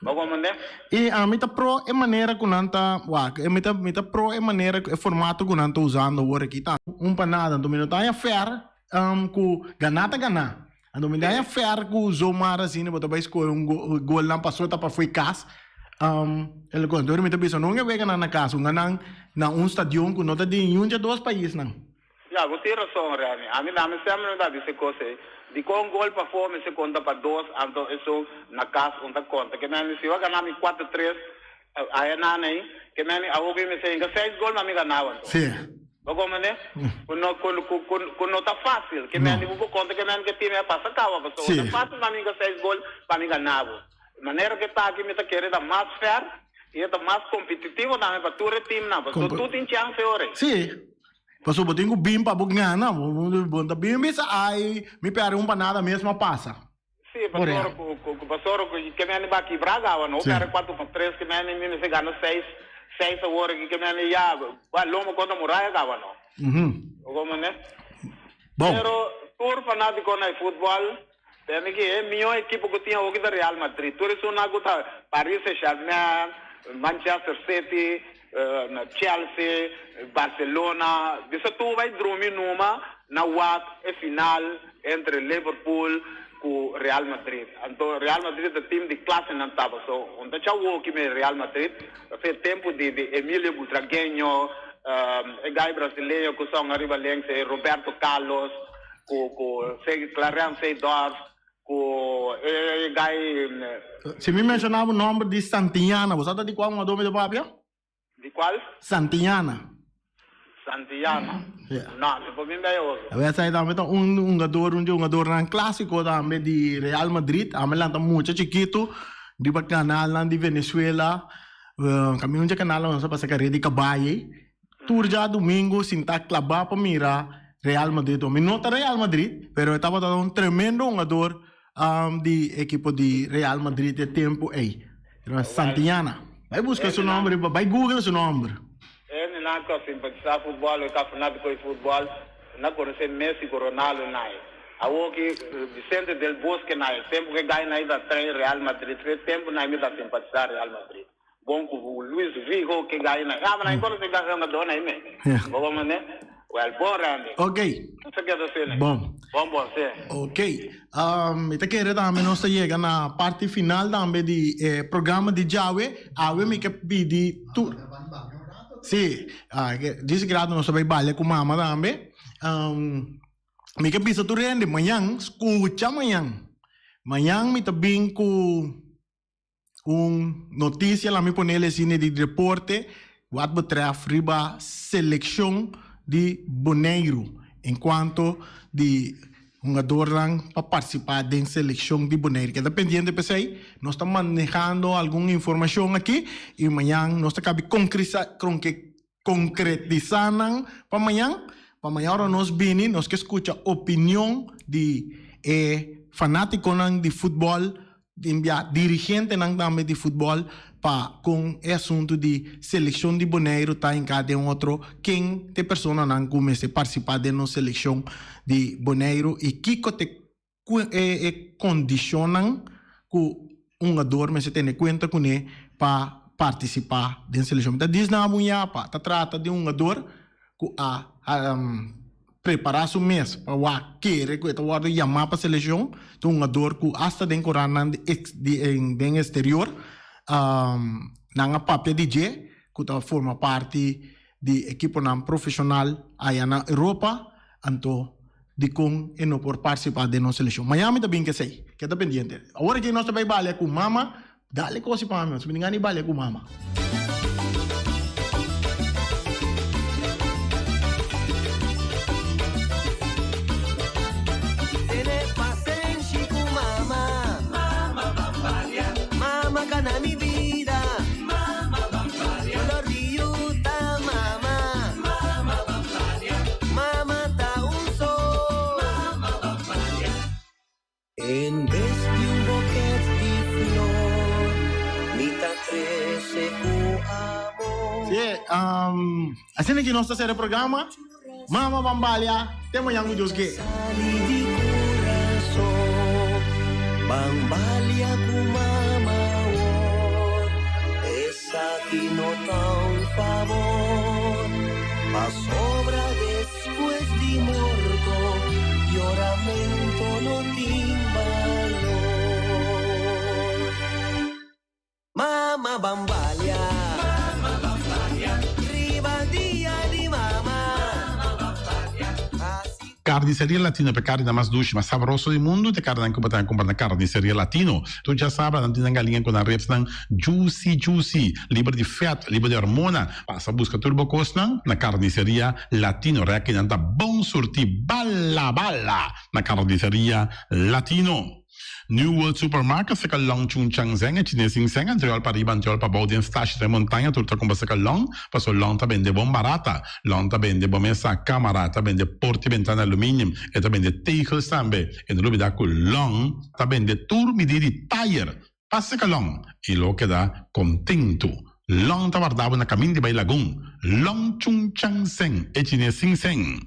Bo comprende? Y ami ta pro e manera cu nan ta wak, mi ta mi ta pro e manera e formato cu nan ta usando awor aki ta un pa nada, anto mi no ta haña fair cu gana ta gana. Anto mi daña fer ku zomaar asina bo ta bai score un golnan paso ta pa fo'i kas. El kon mi ta bisa no un e weganan na kas, un ganan na un stadion ku no ta di niun dje dos paisnan. Ya, bo tin rason Remy. Ami na mi semper mi ta bisa e kos ei. Dikon un gol pafó mester konta pa dos, anto esun na kas un ta konta. Ke men si bo a gana mi kuater tres aya nan ei, ke men awor ku mi mester hinka seis gol ma mi ganaba anto. Sí. Bo comprende? Cu no, cu, cu, cu, cu no ta facil. Ke men di bo por conta ke men ke team a pasa caba, pasobra no ta facil pa mi hinca seis gol pa mi gana bo. Manera ke ta aki mi ta kere ta mas fair y e ta mas competitivo tambe pa tur e teamnan, pasobra tur tin chance ora ei. Sí. Pasobra bo tin cu bin pa bo gana. Bo, bo ta bin bisa ay mi perde un pa nada mes ma pasa. Sí, pasobra cu, cu, cu, pasobra cu ke men ba kibra gawa, no perde cuatro pa tres, ke men mi mester gana seis, seis awor aki, ke men ya ba lomo contra muraya gawa no. Bo comprende? Bon. Pero tur fanaticonan di futbol, tende ki e miho ekipo cu tin awoki ta Real Madrid. Tur esunnan cu ta Paris Saint-Germain, Manchester City, Chelsea, Barcelona, bisa tur bai drumi numa na wak e final entre Liverpool ku Real Madrid. Anto Real Madrid ta team di klase nan taba so un ta cha woki me Real Madrid pasobra e tempu di di Emilio Butragueño, e guy brasileño ku son ariba lenks e Roberto Carlos ku ku Clarence Seedorf Ku e gai. Si mi menshona bo nomber di Santillana, bo sa ta di kua hungadó mi ta papia? Di kual? Santillana. Santillana? No, mi por bin bay otro. Awor esei tambe ta un hungador, un di hungadornan klasiko tambe di Real Madrid. Ame lanta mucha chikitu riba kanalnan di Venezuela. Kaminda un dje kanalnan nos a pasa kare di kabai ei. Tur djadumingu sinta klabá pa mira Real Madrid. Mi no ta Real Madrid, pero e tabata un tremendo hungador di ekipo di Real Madrid e tempu ei. Santillana. Bai buska su nomber riba, bai google su nomber. E nan ku a simpatisá futbòl o e ta fanátiko di futbòl na konosé Messi ku Ronaldo nai. Awoki Vicente del Bosque nai. Tempu ku e gai nai ta train Real Madrid, fe tempu nai mi ta simpatisá Real Madrid. Bon ku Luis Figo ke gai na ya na kono se gai na dona ime. Bo bo mane? Well, bon Randy. Ok. Se keda sene. Bon. Bon bon se. Ok. Mi ta kere tambe nos ta yega na parti final tambe di e programa di djawe. Awe mi ke pidi tur. Si, djis grato nos ta bai balia ku mama tambe. Mi ke bisa tur hende mañan, skucha mañan. Mañan mi ta bin ku Un noticia la mi pone el esine di deporte wat betreft riba seleccion di Boneiru en cuanto di hungadornan pa participa den seleccion di Boneiru. Keda pendiente p'esey, nos ta manehando algun informacion aki y mañan nos ta cabi concretisa nan pa mañan. Pa mañan ora nos bini nos ke scucha opinion di e fanaticonan di futbol. Tin bia dirigentenan tambe di futbòl pa kon e asuntu di selekshon di Boneiru ta hinká den otro, ken ta e personanan ku mester partisipá den nos selekshon di Boneiru i kiko ta e kondishonnan ku un hungador mester tene kuenta kuné pa partisipá den selekshon. Mi ta dis nan abun yapa ta trata di un hungador ku a prepará su mes pa wak kere ku e ta wòrdu yamá pa selekshon, ta un hungador ku asta den korannan di den eksterior nan a papia di dje ku ta forma parti di ekiponan profeshonal aya na Europa, anto dikon e no por partisipá den nos selekshon. Miami ta bin kesei, keda pendiente. Awor aki nos ta bai balia ku mama, dale kosi pa mi, mi tin gana di balia ku mama. Tene pasenshi ku mama. Mama ban balia. Mama gana mi bida. Mama ban balia. Dolor di yu ta mama. Mama ban balia. Mama ta un sol. Mama ban balia. En bes di un boket di flor, mi ta trese ku amor. Sí, asina ki nos ta sera e programa. Mama Bambalia, te mañan ku Dios ke. Sali di kurason, Bambalia ku mama awor, esaki no ta un fabor, pasobra despues di morto, yoramento no tin balor. Mama Bambalia, Mama Bambalia, riba dia di mama, Mama Bambalia, hasi. Carniceria Latino pe carni nan mas dushi, mas sabroso di mundu te carni nan cu bo ta cumpra na Carniceria Latino. Tur djasabra nan tin nan galinga cu nan ribs nan juicy juicy, liber di vet, liber di hormona. Pasa busca tur bo cosnan na Carniceria Latino. Reki nan ta bon surti bala bala na Carniceria Latino. New World Supermarket seka long Chung Chang Zeng e chines in Zeng antriol pa riba antriol pa bou den stashi den montaña tur ta kumpra seka long paso long ta bende bon barata long ta bende bo mesa kamara ta bende porta y bentana aluminium e ta bende tegels tambe e no lubida ku long ta bende tur midi di tayer pa seka long y lo keda kontentu long ta warda bo na kamin di bai lagun long Chung Chang Zeng e chines sin Zeng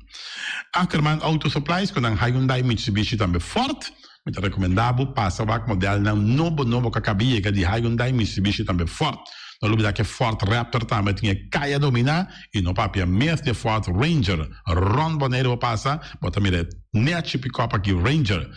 Ackerman Auto Supplies ku nan Hyundai Mitsubishi tambe Ford Mi ta rekomendá bo pasa wak modelnan nobo nobo ku a kaba yega di Hyundai, Mitsubishi tambe Ford. No lubidá ku e Ford Raptor tambe tin e kaya dominá i no papia mes di e Ford Ranger. Rònt Boneiru bo pasa, bo ta mira e nèchi pikòp aki Ranger.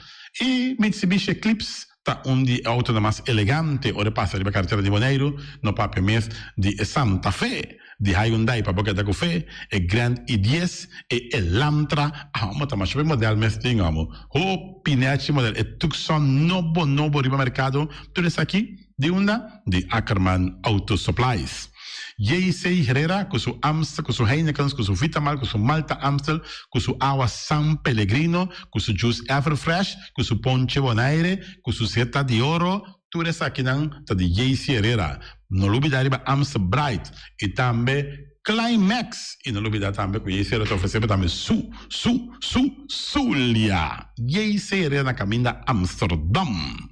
E Mitsubishi Eclipse ta un di e outonan mas elegante ora e pasa riba karetera di Boneiru, no papia mes di e Santa Fe. Di Hyundai pa bo keda ku fe, e Grand i dies, e Elantra, amo ta masha be model mes tin amo. Hopi nechi model, e Tucson nobo nobo riba merkado, tur esaki di unda? Di Ackerman Auto Supplies. JC Herrera ku su Amstel, ku su Heinekens, ku su Vitamal, ku su Malta Amstel, ku su awa San Pellegrino, ku su juice Everfresh, ku su ponche Bonaire, ku su Zeta di Oro, Tur esakinan ta di JC Herrera. No lubida riba Amstel Bright y tambe Climax. Y no lubida tambe cu JC Herrera ta ofrece bo tambe su, su, su, Zulia. JC Herrera na caminda Amsterdam.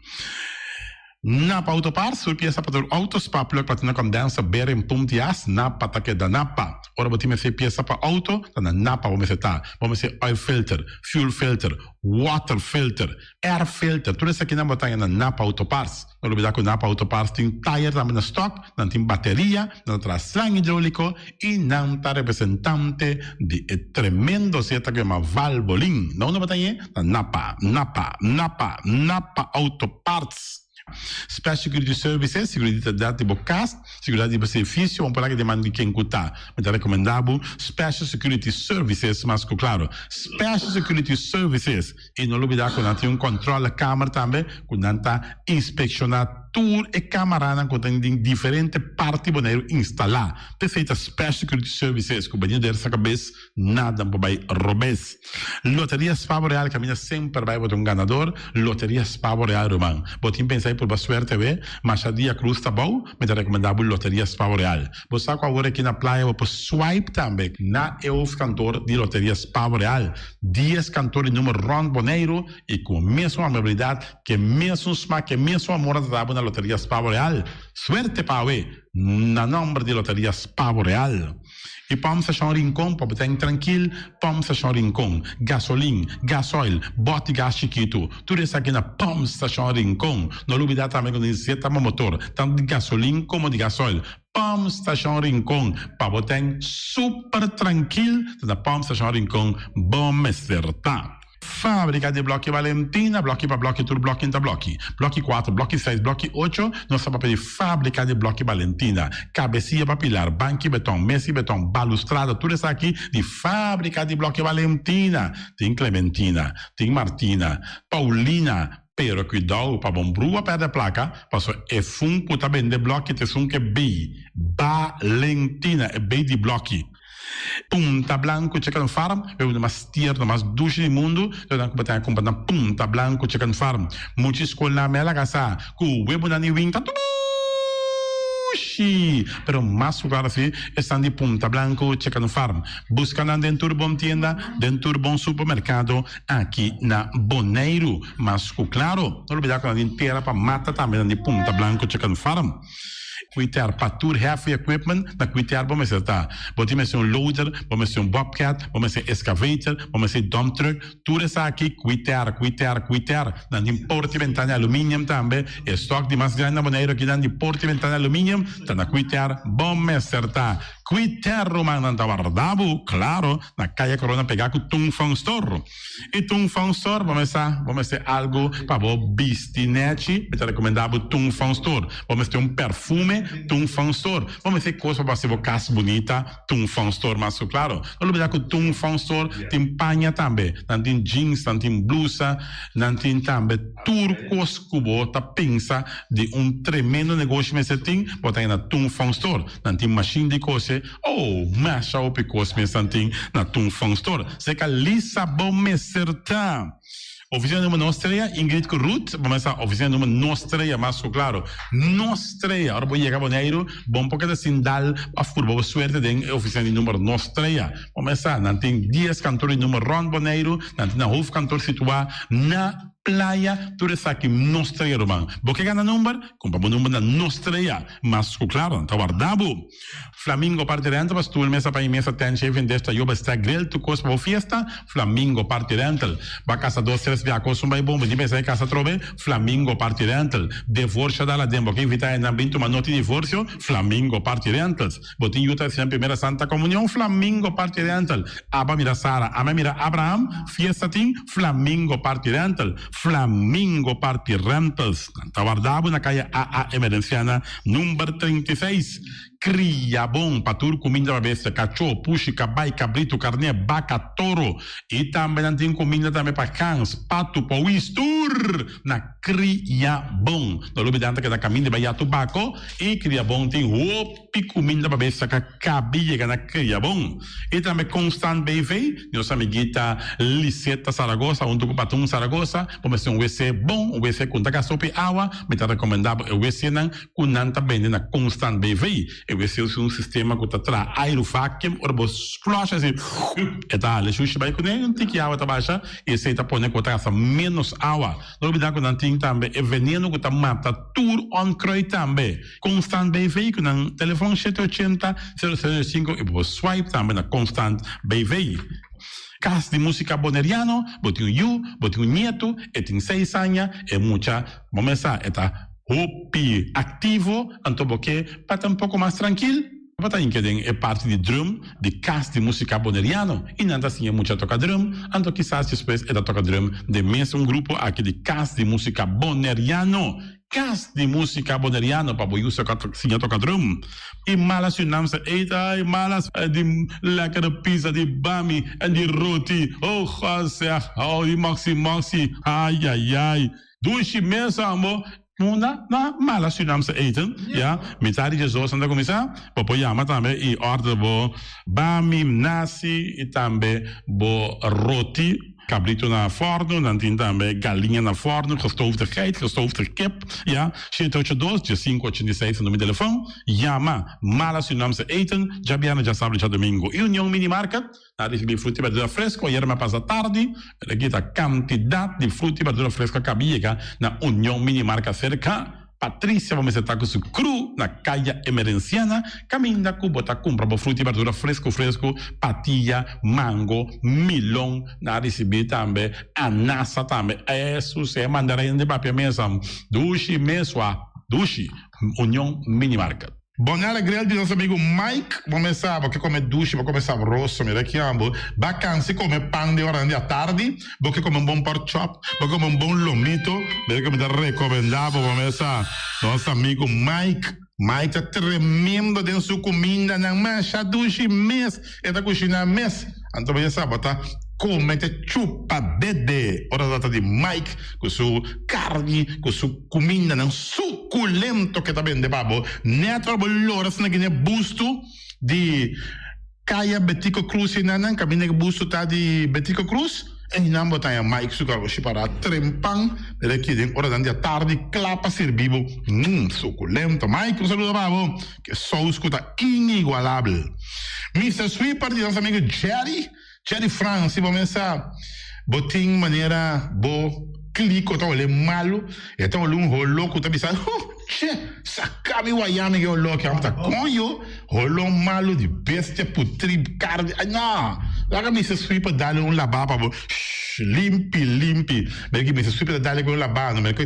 Napa Auto Parts, tur pieza pa tur auto, spark plug, platina condenser, bearing, pump di as, Napa ta keda Napa. Ora bo tin mester pieza pa auto, ta na Napa bo mester ta. Bo mester oil filter, fuel filter, water filter, Air filter, tur esakinan bo ta haña na Napa Auto Parts. No lubida ku Napa Auto Parts tin tayer tambe na stock, nan tin bateria, nan ta traha slang hidroliko i nan ta representante di e tremendo zeta ku yama Valvoline. Na unda bo ta hañ'é? Na Napa, Napa, Napa, Napa Auto Parts. Special Security Services, Seguridat di bo kas, seguridat di bo servicio, bo por laga deman di ken ku ta. Mi ta rekomendá bo Special Security Services mas ku klaro. Special Security Services. I no lubidá ku nan tin un kòntròlekamer tambe ku nan ta inspekshoná tur e kamaranan ku tin den diferente parti Boneiru instalá. P'esei ta Special Security Services ku bini der sa kabes nada por bai robes. Loteria Spavo Real kaminda semper bai bo ta un ganador. Loteria Spavo Real ruman. Bo tin pensa di purba suerte awe? Masha dia krus ta bou, mi ta rekomendá bo Loteria Spavo Real. Bo sa ku awor aki na playa bo por swipe tambe na e hoofdkantoor di Loteria Spavo Real. Dies kantoor di numero rònt Boneiru i ku e mesun amabilidat, ku e mesun smak, ku e mesun amor nan ta dabo na. na Loteria Spavo Real. Suerte pa awe na nomber di Loteria Spavo Real. Y Pump Station Rincon pa bo ta trankil, Pump Station Rincon, gasolin, gasoil, bòt di gas chikitu, tur esaki na Pump Station Rincon. No lubida tambe ku nos zeta pa motor, tantu di gasolin komo di gasoil. Pump Station Rincon pa bo ten super trankil, ta na Pump Station Rincon bo mester ta. Fábrika di blòki Valentina, blòki pa blòki, tur blòki ta blòki. Blòki kuater, blòki seis, blòki ocho, nos ta papia di fábrika di blòki Valentina. Kabesia pa pilar, banki beton, mesa di beton, balustrada, tur esaki di fábrika di blòki Valentina. Tin Clementina, tin Martina, Paulina, pero kuidou pa bon brua pèrdè plaka, pasobra e fun ku ta bende blòki ta esun ku e bei Valentina, e bei di blòki. Punta Blanco Chicken Farm, e uno mas tierno, mas dushi di mundu, lo nan ku bo ta kumpra na Punta Blanco Chicken Farm. Mucha skolnan me a laga sa ku webonan di win ta dushi, pero mas ku klaro si esnan di Punta Blanco Chicken Farm. Buska nan den tur bon tienda, den tur bon supermerkado aki na Boneiru. Mas ku klaro, no lubida ku nan tin tera pa mata tambe nan di Punta Blanco Chicken Farm. Cuiter pa tur heavy equipment na cuiter bo mester ta. Bo tin mester un loader, bo mester un bobcat, bo mester excavator, bo mester dump truck, tur esaki cuiter, cuiter, cuiter. Nan tin porta y ventana aluminium tambe. E stock di mas grandi na Boneiru aki nan di porta y ventana aluminium ta na cuiter bo mester ta. Cuiter rumannan ta warda bo, claro, na Caya Corona pega cu Tung Fong Store. I Tung Fong Store bo mester bo mester algu pa bo bisti nechi, mi ta rekomendá bo Tung Fong Store. Bo mester un perfume, Tung Fong Store. Bo mester kos pa bo hasi bo kas bunita, Tung Fong Store mas ku klaro. No lubidá ku Tung Fong Store tin paña tambe. Nan tin jeans, nan tin blusa, nan tin tambe tur kos ku bo ta pensa di un tremendo negoshi mester tin, bo ta haña na Tung Fong Store. Nan tin mashin di kose. Oh, masha hopi kos mes nan tin na Tung Fong Store. Seka Lisa bo mester ta. Oficina numero nos trea, Ingrid ku Ruth, bo mester sa oficina numero nos trea mas ku klaro. Nos trea, ora bo yega Boneiru, bo no por keda sin dal of purba bo suerte den e oficina di numero nos trea. Bo mester sa, nan tin dies kantor di numero rond Boneiru, nan tin nan hoofdkantoor situa na Playa, tur esaki nos trea ruman. Bo ke gana number? Kumpra bo number na nos trea. Mas ku klaro, nan ta warda bo. Flamingo Party Rental pa stoel, mesa pa mesa, tent, shaving dish, tayoba, stack, grill, tur kos pa bo fiesta, Flamingo Party Rental. Ba kasa dos tres bia kos un bai bon, bo tin pensa e kasa atrobe, Flamingo Party Rental. Devorsio dal aden, bo ke invita hendenan bin tuma noti divorsio, Flamingo Party Rentals. Bo tin yu ta hasi nan primera Santa Comunion, Flamingo Party Rental. Aba mira Sara, ama mira Abraham, fiesta tin, Flamingo Party Rental. Flamingo Party Rentals. Nan ta warda bo na kaya AA Emerenciana number 36. Kria bon pa tur kuminda pa bestia, kachó, pushi, kabai, kabritu, karné, baka, toro. I tambe nan tin kuminda tambe pa gans, patu, powis, tur na Kria Bon. No lubida nan ta keda kaminda bai Yatu Bako i Kria Bon tin hopi. I kuminda pa bes saka kabi yega na Kriabon. I tambe Constant BV, nos amiguita Liseta Zaragoza huntu ku Patun Zaragoza, bo mester un wc bon, un wc ku no ta gasta hopi awa, mi ta rekomendá bo e wcnan ku nan ta bende na Constant BV. E wc usa un sistema ku ta traha airu vacuum, ora bo flush asi e ta hala e shushi bai kuné, un tiki awa ta basha i esei ta pone ku bo ta gasta ménos awa. No olbidá ku nan tin tambe e veneno ku ta mata tur onkruid tambe. Constant BV ku nan telefon shete ochenta, sero sero sinku i bo por swipe tambe na Constant BV. Kas di Musika Boneriano, bo tin un yu, bo tin un nietu, e tin seis aña, e mucha bo mes sa e ta hopi aktivo, anto bo ke pa ta un poko mas trankil, bo ta hinka den e parti di drum di Kas di Musika Boneriano i nan ta siña mucha toka drum, anto kisas despues e ta toka drum den mes un grupo aki di Kas di Musika Boneriano. Kas di músika boneriano pa bo yu siña toka drum. I mala Surinaamse eten, ai malas di lekkere pizza, di bami en di roti. Oh God zeg, oh di moxi moxi, ai ai ai. Dushi mes ambo. Munda na mala Surinaamse eten, ya. Mitad di djesdos nan ta kuminsá. Bo por yama tambe i order bo bami, nasi i tambe bo roti. Cabrito na forno, nan tin tambe galiña na forno, gestoofde geit, gestoofde kip, ya, shete ocho dos, diesinco ochenta i seis ta numero di telefon, yama Mala Surinaamse Eten, djabièrnè, djasabra, djadomingo. I Union Mini Market, nan ricibi fruta i berdura fresco, ayera mi a pasa tardi, pero aki ta cantidad di fruta i berdura fresco a cabi yega na Union Mini Market cerca. Patricia bo mester ta ku su crew na Kaya Emerenciana kaminda ku bo ta kumpra bo fruta i berdura fresku fresku, patia, mango, milon, nan a risibí tambe anasa tambe. Esus e mandarin di papia mesa dushi mesua dushi Union Mini Market. Bonella Grill di nos amigo Mike, bo mes sa bo ke come dushi, bo come sabroso, mira ki ambo, ba cansi come pan den oranan di atardi, bo ke come un bon pork chop, bo ke come un bon lomito, mira ke mi ta recomenda bo, bo mes sa nos amigo Mike, Mike ta tremendo den su cumindanan, masha dushi mes e ta cushina mes, anto bo ya sa bo ta come te chupa dede ora ta trata di Mike cu su carni, cu su. Kumindanan sukulento ke ta bende pa bo. Nèt ora bo lora asina gine bustu di Kaya Betico Cruz einan kaminda ke bustu ta di Betico Cruz einan bo ta haña Mike su garoshi pará trempan mira aki den oranan di atardi kla pa sirbi bo. Mmm sukulento Mike un saludo pa bo ke sous ku ta inigualabel. Mister Sweeper di nos amigo Jerry. Jerry Frans, si bo mesa bo tin manera bo kliko ta ole malu, e ta ole un holo ku ta bisa, huh, che, saka mi waya mi e holo aki, amo ta koño, holo malu di bestia putri karni, ay no, laga Mister Sweeper dale un laba pa bo, shh, limpi, limpi, mira ki Mister Sweeper ta dale ku un laba, no mira ku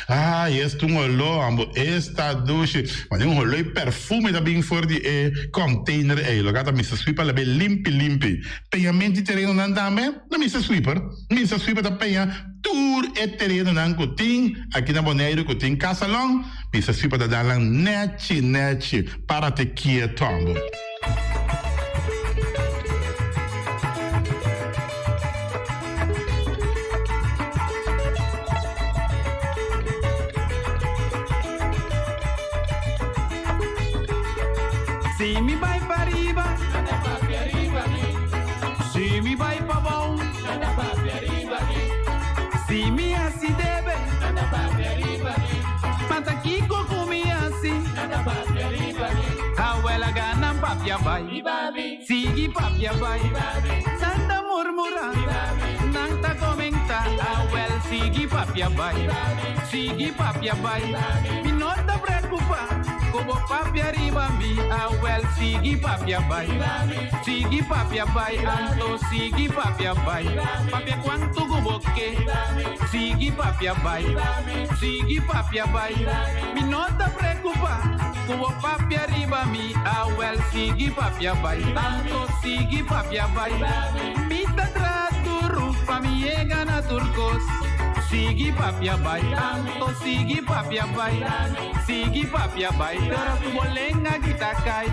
ay esta un holo, amo esta dushi, mane un holo i perfume ta bin for di e container ei, loke ta Mister Sweeper labe limpi limpi. Peñament di terenonan tambe na Mister Sweeper. Mister Sweeper ta peña tur e terenonan ku tin aki na Boneiru ku tin kasalon, Mister Sweeper ta dal nan nechi nechi para te kieto ambo. Si mi bai pa riba, nan ta papia riba mi. Si mi bai pa bou, nan ta papia riba mi. Si mi hasi debe, nan ta papia riba mi. Ma ta kiko ku mi hasi, nan ta papia riba mi. Awel a gana papia bai, sigui papia bai. Nan ta murmura, nan ta comenta. Awel sigui papia bai, sigui papia bai. Mi no ta preocupa ku bo papia riba mi. Awel sigui papia bai, sigui papia bai. Anto sigui papia bai, papia cuanto ku bo ke. Sigui papia bai, sigui papia bai. Mi no ta preocupa ku bo papia riba mi. Awel sigui papia bai, anto sigui papia bai. Mi ta tra duru pa mi yega na tur kos. Sigui papia bai, anto sigui papia bai. Sigui papia bai, pero ku bo lenga kita kai.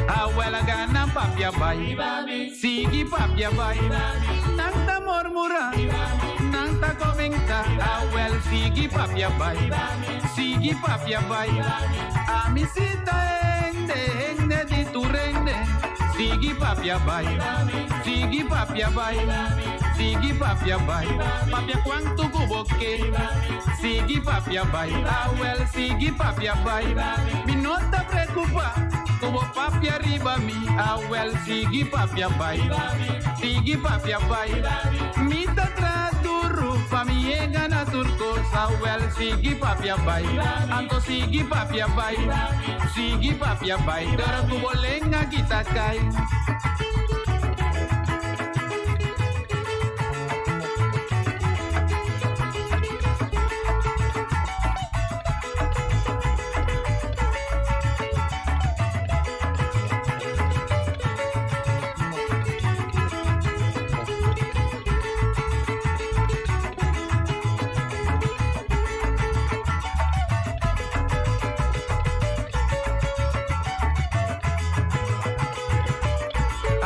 Awela gana papia bai, sigui papia bai. Nan ta murmura, nan ta comenta. Awel sigui papia bai, sigui papia bai. Ami si ta hende, hende di tur hende. Sigui papia bai, sigui papia bai, sigui papia bai. Papia cuanto cu bo ke, sigui papia bai. Awel sigui papia bai. Mi no ta preocupa cu bo papia riba mi. Awel sigui papia bai, sigui papia bai. Mi ta tra duru pa mi yega na tur kos. Awel sigui papia bai, anto sigui papia bai, sigui papia bai. Pero ku bo lenga kita kai.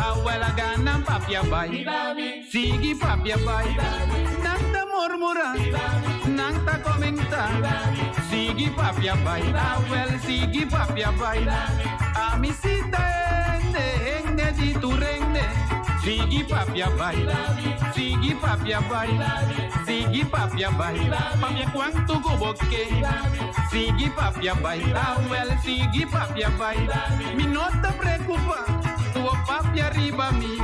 Awel a gana papia bai, sigui papia bai. Nan ta murmura, nan ta comenta, sigui. Sigui papia bai, awel sigui papia bai. Ami si ta hende, hende di tur hende. Sigui papia bai, sigui papia bai, sigui papia bai. Papia kuantu ku bo ke. Sigui papia bai, awel sigui papia bai. Mi no ta preocupa, ku bo papia riba mi.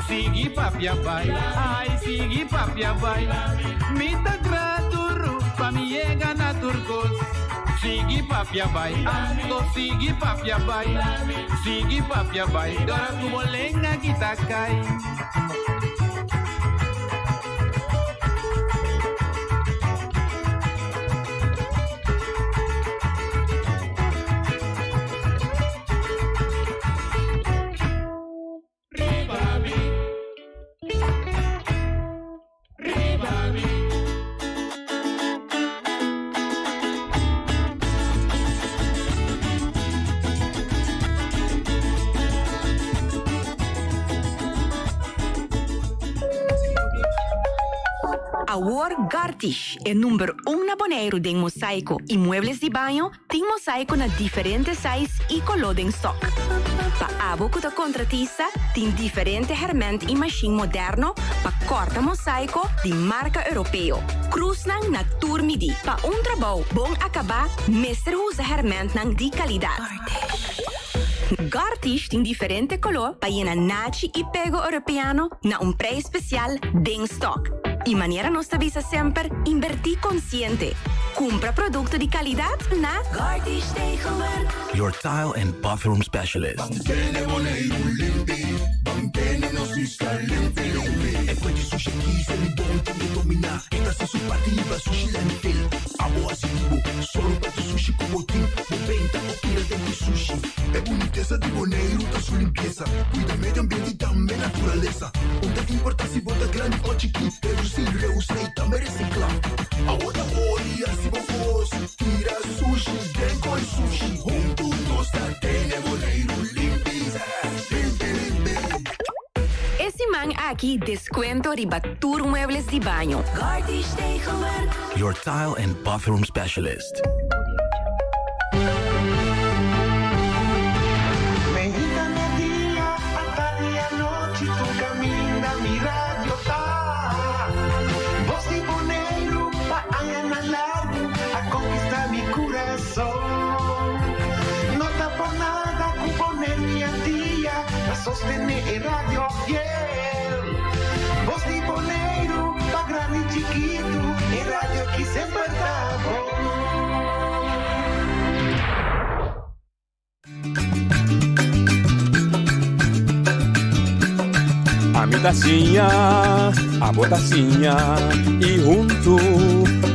Sigui papia bai, ai sigui papia bai. Mi ta graduru pa mi yega na tur kos. Sigui papia bai, anto sigui papia bai. Sigui papia bai, dora ku bo lenga kita kai. Awor Gartish, e number un na Boneiru den mosaiko i muebles di baño, Tin mosaico na diferente size y coló den stock. Pa abo cu ta contratista, tin diferente herment y machine moderno pa corta mosaico di marca Europeo. Cruznan na tur midi. Pa un trabou bon acaba, mester usa hermentnan di calidad. Gartish tin diferente coló pa yena nachi y pego Europeano na un prijs special den stock. Y manera nos ta bisa semper, inverti consciente. Cumpra producto di calidad na Gartish Tegelwerk. Your tile and bathroom specialist. E siman aki descuento riba tur muebles di baño. Your tile and bathroom specialist. Ami ta siña, abo ta siña y huntu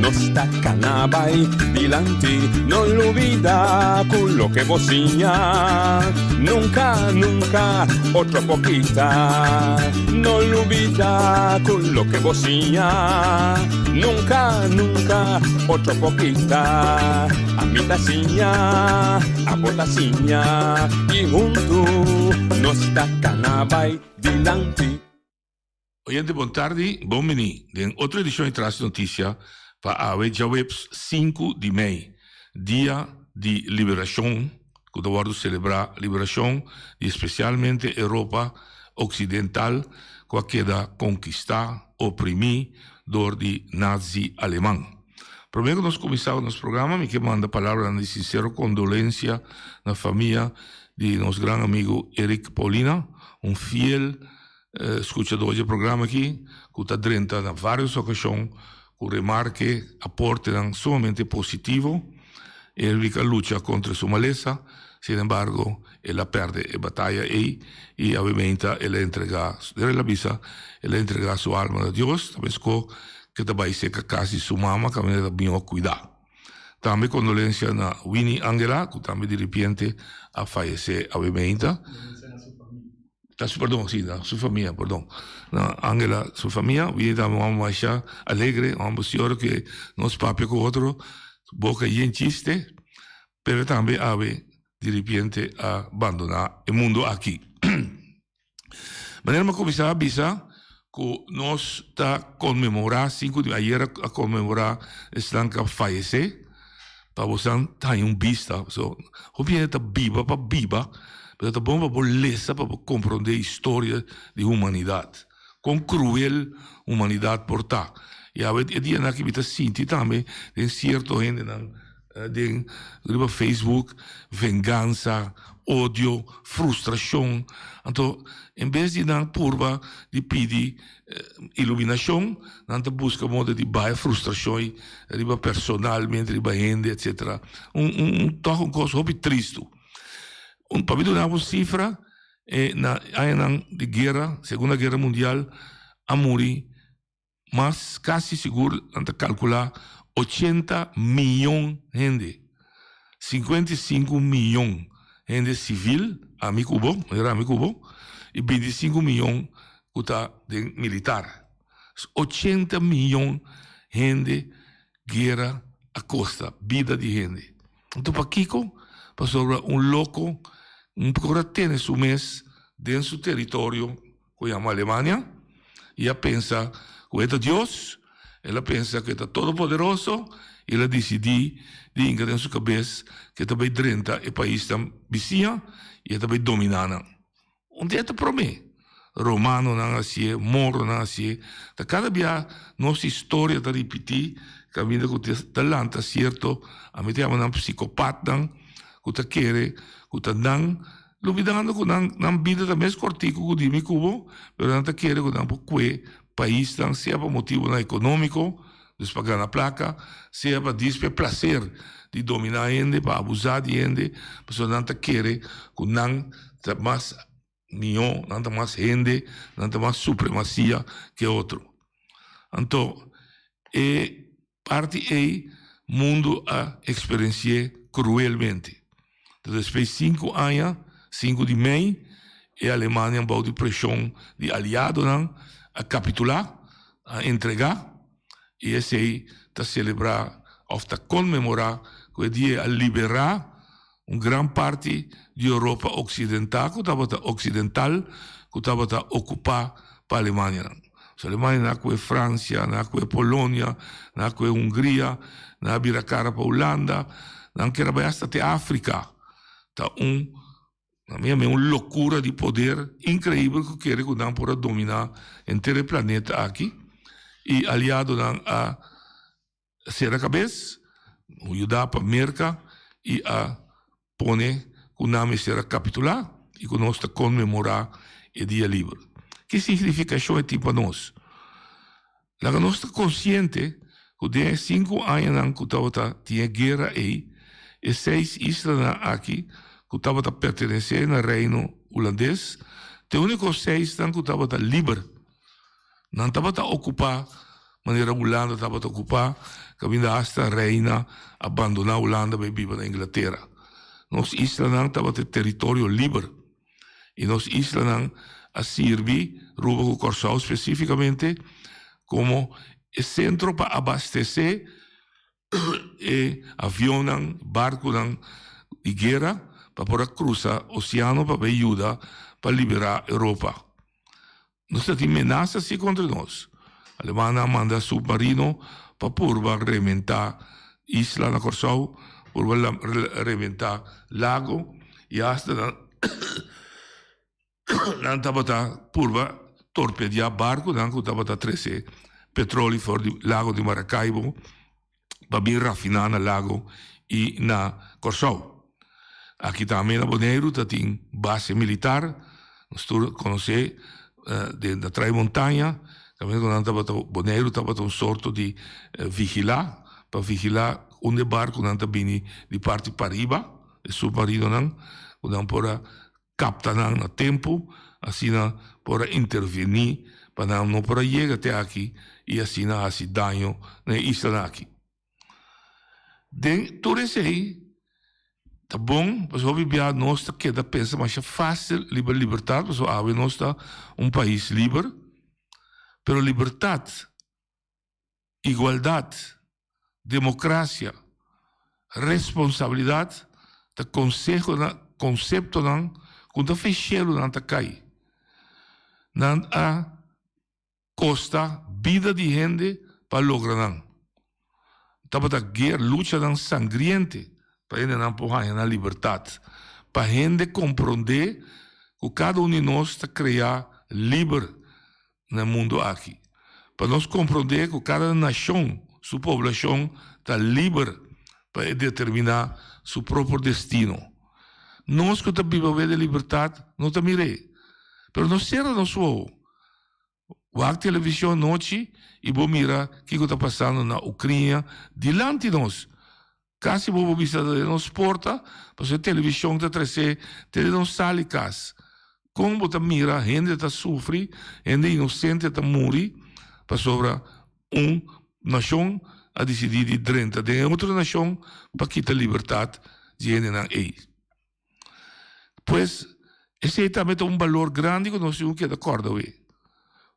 nos ta cana bay dilanti. No lubida cu loke bo siña nunca, nunca otro por kita. No lubida cu loke bo siña nunca, nunca otro por kita. Ami ta siña, abo ta siña y huntu nos ta cana bay dilanti. Oyente bon tardi, bon bini den otro edicion di Tras Noticia pa awe djaweps sinku di mei, dia di liberacion cu ta wordo celebra liberacion di especialmente Europa Occidental cu a keda conquista, oprimi door di Nazi Aleman. Prome cu nos cuminsa cu nos programa mi ke manda palabranan di sincero condolencia na famia di nos gran amigo Eric Paulina, un fiel scuchador dje programa aki cu ta drenta na varios ocasion cu remarke, aportenan sumamente positivo. Eric a lucha contra su malesa, sin embargo el a perde e bataya ey y awe-meinta el a entrega, el a bisa, el a entrega su alma na Dios, ta mesco ke ta bay seca cas di su mama caminda ta mihor cuida. Tambe condolencia na Winnie Angela cu tambe di repente a fayece awe-meinta. Na su perdon, si, na su famia, perdon. Na Angela su famia, Winnie ta un homber masha alegre, un homber sior ke nos papia ku otro, boka yen chiste, pero tambe awe di repente a bandona e mundo aki. Manera mi a kuminsá a bisa ku nos ta konmemorá sinku di ayer a konmemorá esnan ku a fayesé. Pa bosan ta haña un bista. So, hopi hende ta biba pa biba, pero ta bon pa bo lesa pa bo komprondé historia di humanidat. Kon kruel humanidat por ta. I awe e dianan aki mi ta sinti tambe den sierto hendenan den riba Facebook vengansa, odio, frustrashon. Anto en bes di nan purba di pidi iluminashon, nan ta buska moda di baha e frustrashon ei riba personalmente, riba hende, etsetera. Un un tòg un kos hopi tristu. Un pa mi duna bo un sifra, e na añanan di guera, Segunda Guera Mundial, a muri Mas kasi sigur nan ta kalkulá ochenta miyon hende, 55 miyon hende sivil, ami ku bo, manera ami ku bo, i 25 miyon ku ta den militar. 80 miyon hende guera a kosta bida di hende. Anto pakiko? Pasobra un loko no por a tene su mes den su teritorio ku yama Alemania i a pensa ku e ta Dios, el a pensa ku e ta todopoderoso i el a disidí di hinka den su kabes ku e ta bai drenta e paisnan bisiña i e ta bai dominá nan. Un dia ta promé, romanonan a hasié, moronan a hasié, ta kada bia nos historia ta ripití kaminda ku ta lanta sierto, ami ta yama nan psikopatnan ku ta kere ku ta nan Lubidando ku nan nan bida ta mes kortiku ku di mi ku bo, pero nan ta kere ku nan por kue paisnan sea pa motibunan ekonómiko, dus pa gana plaka, sea pa dis pa e plaser di dominá hende, pa abusá di hende, pasobra nan ta kere ku nan ta mas mihó, nan ta mas hende, nan ta mas supremasia ke otro. Anto e Parti ei mundu a eksperensi'é kruelmente. Ta despues sinku aña, sinku di mei, e Alemania bou di preshon di aliadonan a kapitulá, a entregá, i esei ta selebrá òf ta konmemorá ku e dia a liberá un gran parti di Europa oksidental ku tabata oksidental ku tabata okupá pa Alemanianan. So Alemania nan a kohe Fransia, nan a kohe Polonia, nan a kohe Hungria, nan a bira kara pa Hulanda, nan kere bai asta te Afrika. Ta un na mi a un lokura di poder inkreibel ku kere ku nan por a dominá henter e planeta aki i aliadonan a Sera kabes, yuda pa Merka i a pone ku nan mester a kapitulá i ku nos ta konmemorá e dia liber. Ki signifikashon e tin pa nos? Laga nos ta konsiente ku den e sinku añanan ku tabata tin e guera ei, e seis islanan aki ku tabata pertenesé na Reino Hulandes ta e úniko seisnan ku tabata liber. Nan tabata okupá manera Hulanda tabata okupá, kaminda asta reina a bandoná Hulanda bai biba na Inglatera. Nos islanan tabata e teritorio liber i nos islanan a sirbi, Ruba ku Kòrsou spesífikamente, komo e sentro pa abastesé e avionnan, barkunan di guera pa por a krusa oseano pa bai yuda pa liberá Europa. Nos ta tin menasa si kontra nos. Alemannan a manda submarino pa purba rementá isla na Kòrsou, purba rementá lago i asta nan nan tabata purba torpediá barkunan ku tabata trese petroli for di lago di Maracaibo pa bin rafiná na lago i na Kòrsou. Aki tambe na Boneiru ta tin base militar, nos tur konosé den ta Trai Montaña, kaminda ku nan tabata Boneiru tabata un sorto di vigilá, pa vigilá unda e barkunan ta bini di parti pariba, e submarinonan, ku nan por a kapta nan na tempu, asina por a intervení pa nan no por a yega te aki i asina hasi daño na e islanan aki. Den tur esei ta bon pasobra hopi bia nos ta keda pensa masha fásil riba libertat pasobra awe nos ta un pais liber, pero libertat, igualdat, demokrasia, responsabilidat ta konsehonan, konseptonan ku ta feshelu nan ta kai. Nan a kosta bida di hende pa logra nan. Tabata guer luchanan sangriente pa hendenan por haña nan libertat, pa hende komprondé ku kada un di nos ta kreá liber na e mundu aki, pa nos komprondé ku kada nashon su poblashon ta liber pa e determiná su propio destino. Nos ku ta biba awe den libertat no ta mir'é, pero no sera nos wowo. Wak television anochi y bo mira kico ta pasando na Ucrania dilanti nos. Casi bo por bisa ta den nos porta, pasobra e television ta trece te den nos sala y cas. Con bo ta mira hende ta sufri, hende inocente ta muri pasobra un nacion a dicidi di drenta den e otro nacion pa kita libertad di hendenan ey. Pues, esei tambe ta un balor grandi ku nos tin ku keda kòrda awe.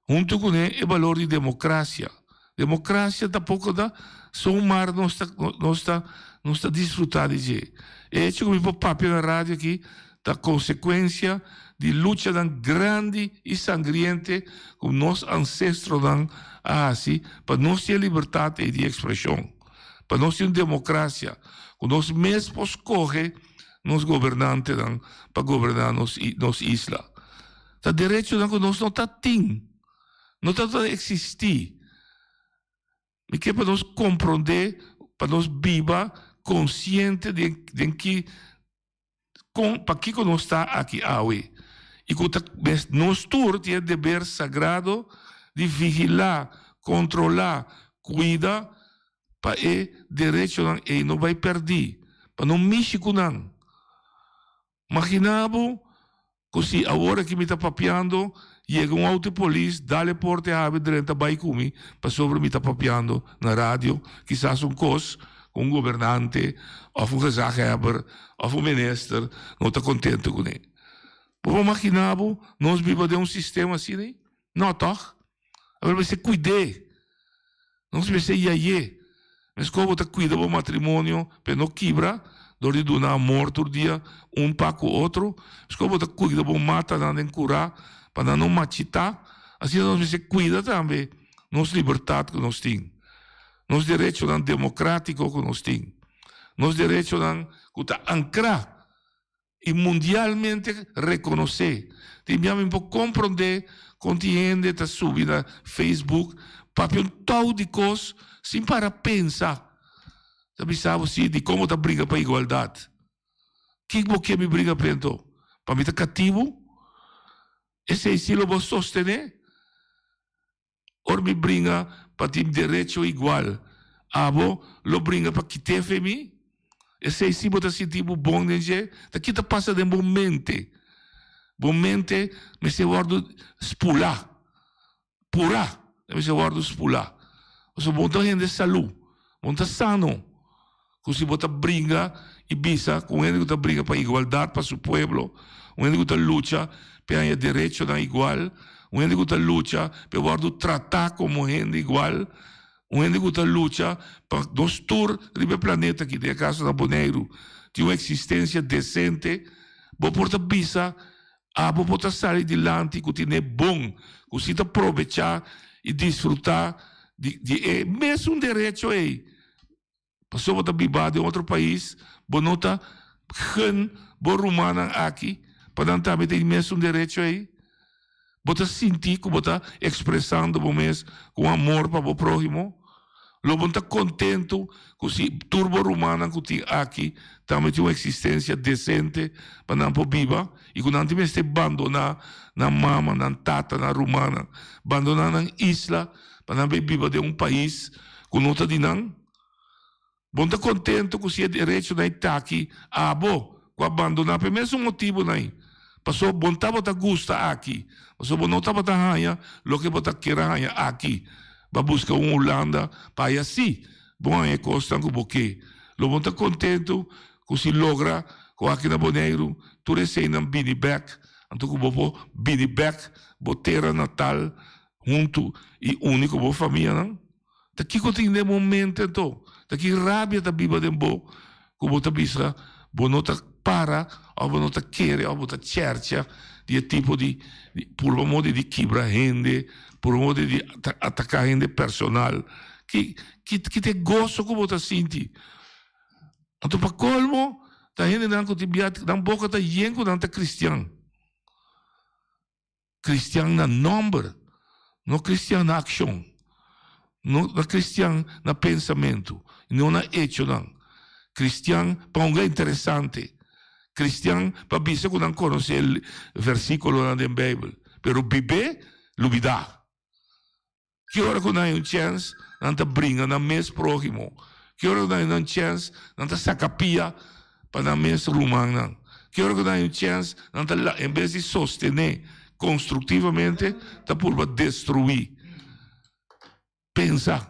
Huntu kuné e balor di demokrasia. Demokrasia tampoko ta somar nos ta nos ta nos ta disfrutá di dje. E hecho ku mi por papia na radio aki ta konsekuensia di luchanan grandi i sangriente ku nos ansestronan a hasi pa nos tin e libertat ei di ekspreshon, pa nos tin un demokrasia ku nos mes por skohe nos gobernantenan pa goberná nos nos isla. Ta derechonan ku nos no ta tin, no ta ta eksistí. Mi ke pa nos komprondé, pa nos biba konsiente den den ki kon pakiko nos ta aki awe i ku ta nos tur tin e deber sagrado di vigilá, kontrolá, kuida pa e derechonan ei no bai pèrdí, pa no mishi ku nan. Maginá bo ku si awor aki mi ta papiando, yega un outo di polis, dal e porta e habri drenta bai ku mi pasobra mi ta papiando na radio, kisas un kos ku un gobernante òf un gezaghebber òf un minister no ta kontento kuné. Bo por maginá bo nos biba den un sistema asina ei? No tòg? Awor mester kuid'é. Nos mester yay'é. Meskos bo ta kuida bo matrimonio pa e no kibra dor di duna amor tur dia un pa ku otro. Meskos bo ta kuida bo matanan den kurá pa nan no machitá. Asina nos mester kuida tambe nos libertat ku nos tin, nos derechonan demokratiko ku nos tin, nos derechonan ku ta ankrá i mundialmente rekonosé. Tin bia mi por komprondé kon tin hende ta subi na Facebook papia un tou di kos sin para pensa. Ta bisa bo si dikon bo ta briga pa igualdat. Kiko bo ke mi briga p'e anto? Pa mi ta katibu? Esei si lo bo sostené? Ora mi bringa pa tin derecho igual, abo lo bringa pa kit'é fe mi? Esei si bo ta sinti bo bon den dje, ta ki ta pasa den bo mente? Bo mente mester wòrdu spulá, purá, e mester wòrdu spulá. Pasobra bo no ta hende salú, bo no ta sano. Ku si bo ta bringa i bisa ku un hende ku ta bringa pa igualdat pa su pueblo, un hende ku ta lucha p'e haña derechonan igual, un hende ku ta lucha p'e wòrdu tratá komo hende igual, un hende ku ta lucha pa nos tur riba e planeta aki, den e kaso na Boneiru, tin un eksistensia desente, bo por ta bisa abo por ta sali dilanti ku tine bon, ku si ta probechá i disfrutá di di e mesun derecho ei. Pasobra bo ta biba den otro pais, bo no ta gun bo rumannan aki pa nan tambe tin e mesun derecho ei? Bo ta sinti ku bo ta ekspresando bo mes ku un amor pa bo próhimo? Lo bo no ta kontentu ku si tur bo rumannan ku tin aki tambe tin un eksistensia desente pa nan por biba i ku nan tin mester bandoná nan mama, nan tata, nan rumannan, bandoná nan isla pa nan bai biba den un pais ku no ta di nan? Bo no ta kontentu ku si e derechonan ei ta aki abo ku a bandoná pa e mesun motibunan ei? Pasobra bo no tabata gusta aki, pasobra bo no tabata haña loke bo ta kier a haña aki. Bo a buska un Hulanda pa haya sí bo haña e kosnan ku bo ke. Lo bo no ta kontentu ku si logra ku aki na Boneiru tur eseinan bini bèk, anto ku bo por bini bèk bo tera natal huntu i uni ku bo famianan? Ta kiko tin den bo mente anto? Ta ki rabia ta biba den bo ku bo ta bisa bo no ta para òf bo no ta kere òf bo ta chèrchia di e tipo di purba modo di kibra hende, purba modo di ataká hende personal? Ki ki ki ta e goso ku bo ta sinti? Anto pa kolmo ta hendenan ku tin bia nan boka ta yen ku nan ta kristian. Kristian na nòmber, no kristian na akshon, no na kristian na pensamentu, no na echonan. Kristian pa hunga interesante, kristian pa bisa ku nan konosé vèrsikulonan den Beibel, pero bib'é lubidá. Ki ora ku nan hay un chèns, nan ta bringa nan mes próhimo. Ki ora ku nan hay un chèns, nan ta saka pia pa nan mes rumannan. Ki ora ku nan hay un chèns, nan ta en bes di sostené konstruktivamente, ta purba destruí. Pensa.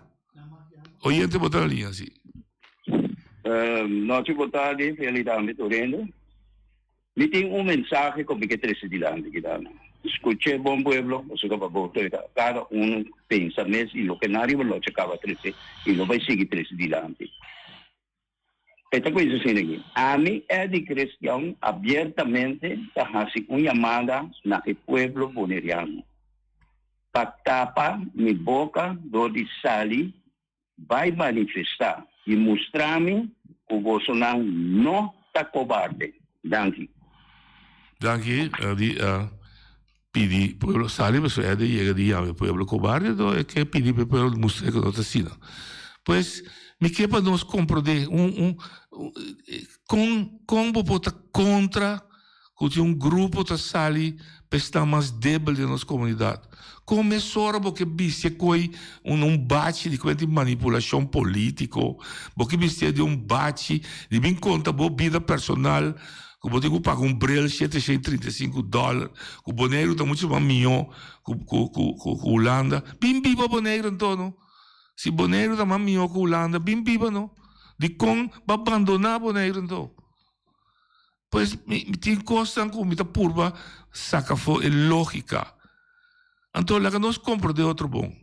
Oyente bo ta na liña si. Nochi bo tardi, feliz tambe tur hende. Mi tin un mensahe ku mi ke trese dilanti kidanan. Skuch'é bon pueblo, pasobra pa bo ta kada unu pensa mes i loke nan riba loche kaba trese i lo bai sigui trese dilanti. E ta kuinsa asina aki, Ami, Eddy Christian, abiertamente ta hasi un yamada na e pueblo boneriano pa tapa mi boka dor di sali Bai manifestá i mustra mi ku bosonan no ta kobarde. Danki. Danki di a pidi pueblo sali pasobra e a di yega di yama e pueblo kobarde enton e ke pidi pa e pueblo mustra ku no ta asina. Pues mi ke pa nos komprondé un un kon kon bo por ta kontra Ku tin un grupo ta sali pa esnan mas debel den nos komunidat. Kon mesora bo ke bisti e koi un un bachi di kuenta di manipulashon politiko, bo ke bisti di un bachi di bin konta bo bida personal ku bo tin ku paga un bril 735 dòler, ku Boneiru ta muchu mas mihó ku ku ku ku Hulanda. Bin biba Boneiru anto no. Si Boneiru ta mas mihó ku Hulanda bin biba no. Dikon bo a bandoná Boneiru anto? Pues mi tin kosnan ku mi ta purba saka afó e lógika. Anto laga nos komprondé otro bon.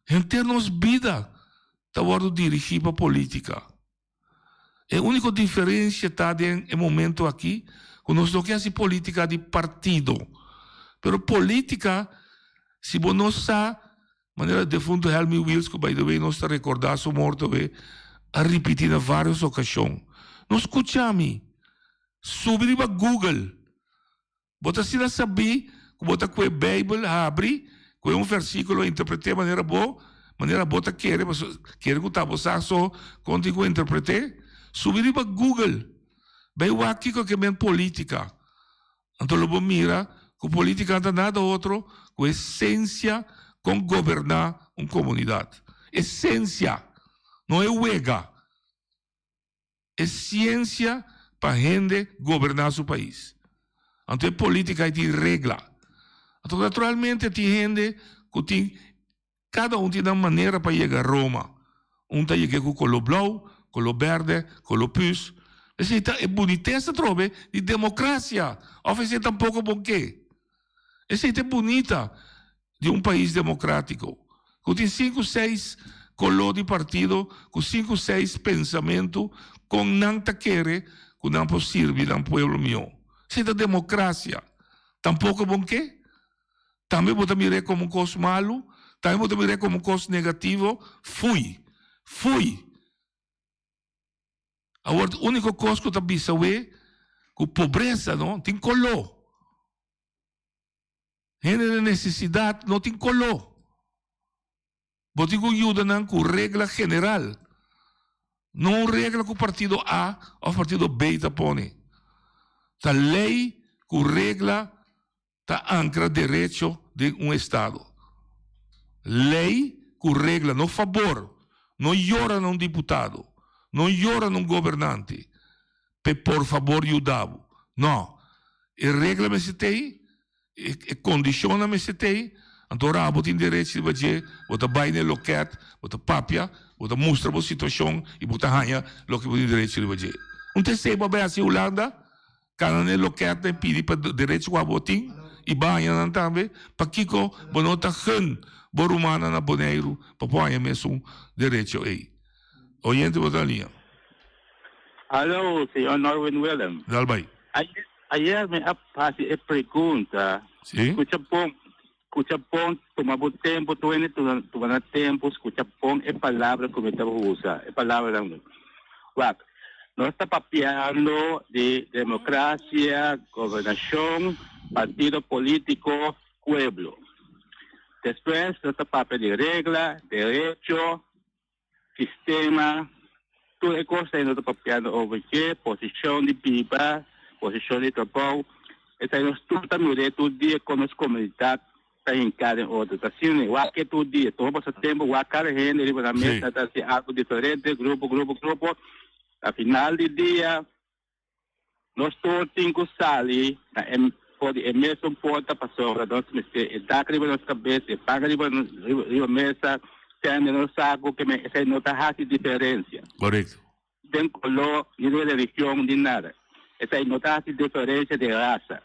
Henter nos bida ta wòrdu dirigí pa polítika. E úniko diferensia ta den e momento aki ku nos no ke hasi polítika di partido. Pero polítika, si bo no sa Manera defunto Helmi Wiels, ku by the way nos ta rekordá su morto awe, a ripití na vários okashon. No skucha mi. Subi riba Google. Bo ta asina sabí ku bo ta kue Beibel habri, kue un versíkulo interpret'é manera bo, manera bo ta kere, pasobra kere ku ta bo sa so kon tin ku interpret'é. Subi riba Google. Bai wak kiko ke men polítika. Anto lo bo mira ku polítika ta nada otro ku esensia kon goberná un komunidat. Esensia! No e wega. E siensia pa hende goberná su pais. Anto e polítika ei tin regla. Anto naturalmente tin hende ku tin Kada un tin nan manera pa yega Roma. Un ta yeg'é ku koló blou, koló bèrdè, koló püs. Esei ta e bunitesa atrobe di demokrasia. Òf esei tampoko bo ke? Esei ta e bunita di un pais demokratiko, ku tin sinku seis koló di partido, ku sinku seis pensamentu kon nan ta kere ku nan por sirbi nan pueblo mihó. Esei ta demokrasia. Tampoko bo ke? Tambe bo ta mir'é komo un kos malu, tambe bo ta mir'é komo un kos negativo, fui! Fui! Awor úniko kos ku ta bisa we ku pobresa no tin koló. Hende den nesesidat no tin koló. Bo tin ku yuda nan ku regla general, no un regla ku partido A òf partido B ta pone. Ta lei ku regla ta ankra derecho den un estado. Lei ku regla, no fabor, no yora na un diputado, no yora na un gobernante p'e por fabor yuda bo. No, e regla mester t'ei, e kondishonnan mester t'ei, anto ora abo tin derecho riba dje, bo ta bai na e loket, bo ta papia, bo ta mustra bo situashon i bo ta haña loke bo tin derecho riba dje. Un ta esei bo a bai hasi Hulanda? Kana na e lokèt e pidi pa derecho ku abo tin i baña nan tambe. Pakiko bo no ta gun bo rumannan na Boneiru pa por haña mesun derecho ei? Oyente bo ta na liña. Hallo, señor Norwin Willem. Dal bai. Ayer mi a hasi e pregunta. Sí. Escucha bon. Skucha bon, tuma bo tempu, tur hende tuma nan tempu, skucha bon e palabra ku mi ta usa, e palabranan. Wak, nos ta papiando di demokrasia, gobernashon, partido polítiko, pueblo. Despues nos ta papia di regla, derecho, sistema, tur e kos ei nos ta papiando over dje, posishon di biba, posishon di trabou, esei nos tur ta mir'é tur dia kon nos komunidat ta hinká den otro. Ta asina nei, wak e tur dia, tuma boso tempu wak kada hende riba nan mesa ta hasi algu diferente, grupo, grupo, grupo, na final di dia Nos tur tin ku sali na e for di e mesun porta pasobra nos mester e dak riba nos kabes, e pan riba riba mesa, sèn den nos saku, ke men esei no ta hasi diferensia. Korekto. Den koló, ni den religion, ni nada. Esei no ta hasi diferensia den rasa.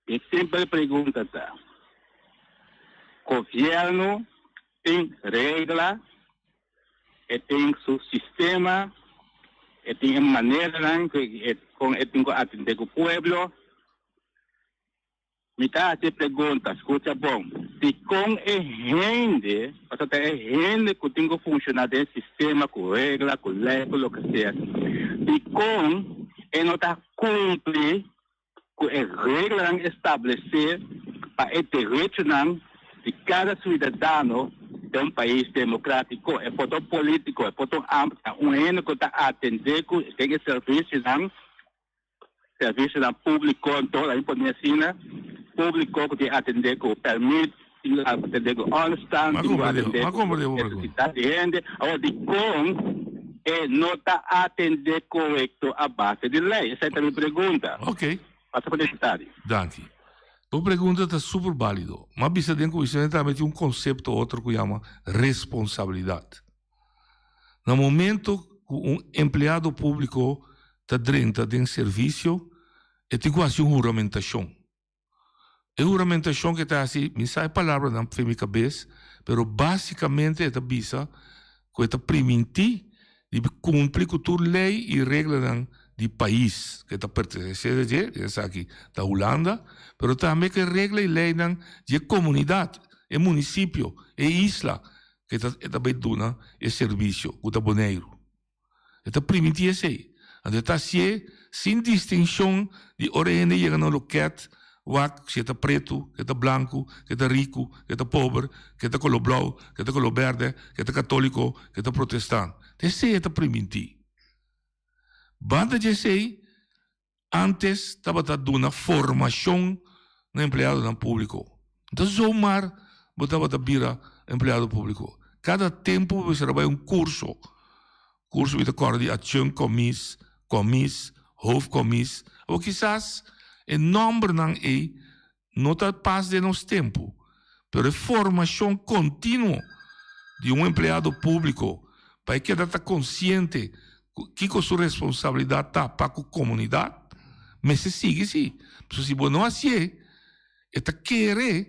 Mi simpel pregunta ta, Gobièrnu tin regla, e tin su sistema, e tin e maneranan ku e kon e tin ku atendé ku pueblo? Mi ta hasi e pregunta, skucha bon, dikon e hende, pasobra ta e hende ku tin ku funshoná den e sistema ku regla, ku lei, ku loke sea, dikon e no ta kumpli ku e reglanan establesé pa e derechonan di kada suidadano den un pais demokratiko. E por ta un politiko, e por ta un ambtenaar, un hende ku ta atendé ku den e servisionan, servisionan públiko, anto laga mi pone asina, públiko ku tin atendé ku pèrmit, tin ku atendé ku ònderstan, tin ku atendé ku nesesidat di hende. Awor, dikon e no ta atendé korekto a base di lei? Esei ta mi pregunta. Ok. Pasa pa deputado. Danki. Bo pregunta ta super bálido. M'a bisa den komishon tambe tin un konsepto otro ku yama responsabilidat. Na momento ku un empleado públiko ta drenta den servisio, e tin ku hasi un huramentashon. E huramentashon ku e ta hasi, mi sa e palabranan fen mi kabes, pero básikamente e ta bisa ku e ta primintí di kumpli ku tur lei i reglanan di pais ku e ta pertenesé na dje, den esaki ta Hulanda, pero tambe ku e regla i leinan di e komunidat, e munisipio, e isla ku e ta e ta bai duna e servisio ku ta Boneiru. E ta primintí esei. Anto e ta hasié sin distinshon di ora e hende yega na loket wak si e ta pretu, si e ta blanku, si e ta riku, si e ta pober, si e ta koló blou, si e ta koló bèrdè, si e ta katóliko, si e ta protestant. Ta esei e ta primintí. Banda di esei, Antes tabata duna formacion na empleadonan publico. No ta zomaar bo tabata bira empleado publico. Cada tempo bo mester a bay un curso. Curso mi ta corda di adjunct commis, commis, hoofdcommis. Awor kisas e nombernan ey no ta pas den nos tempu, pero e formashon kontinuo di un empleado públiko pa e keda ta konsiente ku kiko su responsabilidat ta pa ku komunidat mester sigui sí. Pasobra si bo no hasié, e ta kere,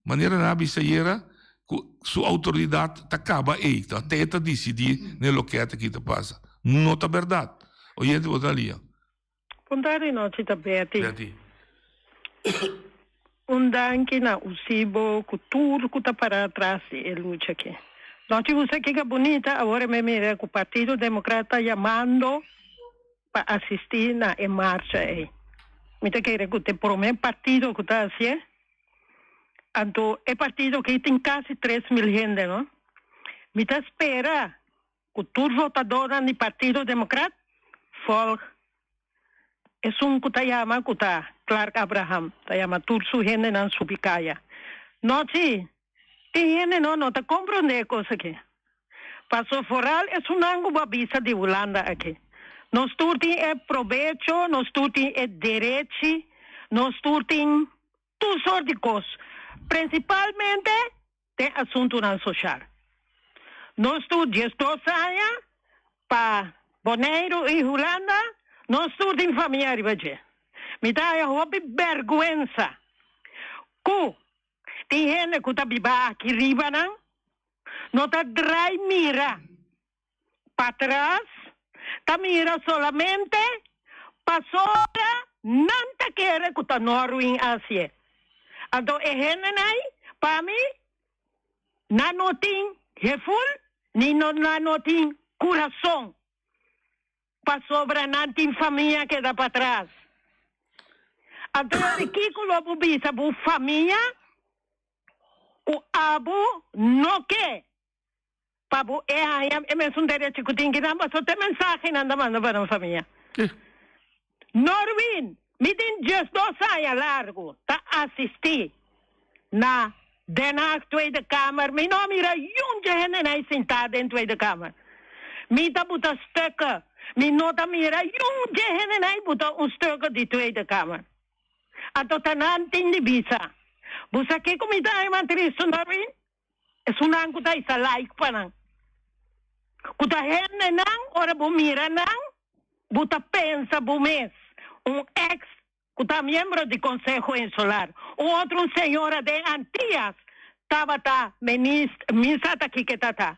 manera nan a bisa ayera, ku su outoridat ta kaba ei, ta te e ta disidí den loke ta kita pasa. No ta bèrdat. Oyente bo ta lia. Bon tardi nochi ta Betty. Betty. Un danki na Usibo ku tur ku ta para atras di e lucha aki. Nochi usa kika bunita awor e me mira ku Partido Demokrat ta yamando pa asisti na e marcha ei. Mi ta kere ku ta e prome partido ku ta hasié. Anto e partido aki tin kasi 3000 hende no. Mi ta spera Ku tur votadónan di Partido Demokrat volg esun ku ta yama ku ta Clark Abraham ta yama tur su hendenan subi kaya. No si, tin hende no no ta komprondé e kos aki. Paso foral esunnan ku bo a bisa di Hulanda aki. Nos tur tin e probecho, nos tur tin e derechi, nos tur tin tur sort di kos, prinsipalmente den asuntunan soshal. Nos tur 12 aña pa Boneiru i Hulanda, nos tur tin famia riba dje. Mi ta haña hopi bèrgwensa ku tin hende ku ta biba aki riba nan no ta drai mira patras, ta mira solamente pasobra nan ta kere ku ta Norwin hasié. Anto e hendenan ei, pa mi, nan no tin heful ni no nan no tin kurason, pasobra nan tin famia keda patras. Anto di kiko lo bo bisa bo famia ku abo no ke pa bo e haña e mesun derecho ku tin kinan? Pasobra te mensahenan ta manda pa nan famia. Norwin, Mi tin diesdos aña largu ta asistí na Den Haag Tweede Kamer. Mi no a mira yun dje hendenan ei sintá den Tweede Kamer. Mi ta buta stukken. Mi no ta mira yun dje hendenan ei buta un stukken di Tweede Kamer. Anto ta nan tin di bisa. Bo sa kiko mi ta haña mas tristu, Norwin? Esunnan ku ta hisa like pa nan. Ku ta hendenan ora bo mira nan bo ta pensa bo mes un ex ku ta miembro di Konseho Insular. Un otro un señora den Antias tabata minister mi sa ta kiko e ta ta.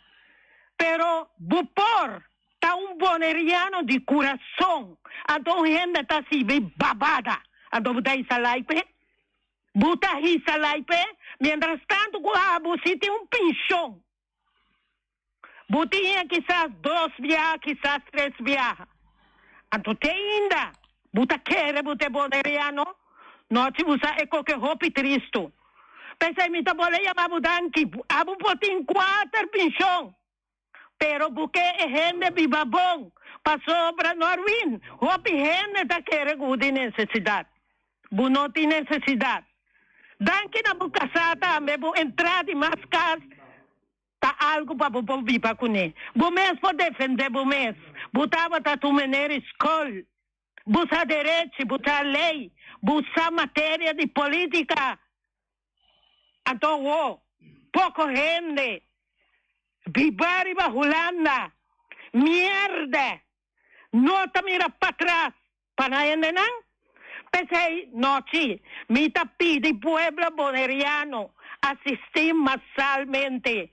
Pero bo por ta un boneriano di kurason anto un hende ta sibi babada anto bo ta hisa like p'e. Bu ta hisa laipe, mientras tanto cu abo si tin un pension. Bu tin kisas dos biaha, kisas tres biaha. Anto te ainda bu ta kere bu ta e boneriano? Nochi bu sa e koke hopi tristo. P'esei mi ta bole yama bu danki. Abo por tin cuater pension. Pero bu ke e hende biba bon, pasobra Norwin, hopi hende ta kere ku bu tin nesesidat. Bu no tin nesesidat. Danki na bu kasá tambe bu entra di mas kas ta algu pa bu por biba kuné. Bu mes por defendé bu mes. Bu tabata tu meneer i skol. Bu sa derechi, bu sa lei, bu sa materia di politica. Anto wo, poko hende biba riba Hulanda, mierde, no ta mira patras pa nan hendenan. P'esei nochi mi ta pidi pueblo Boneriano asisti masalmente.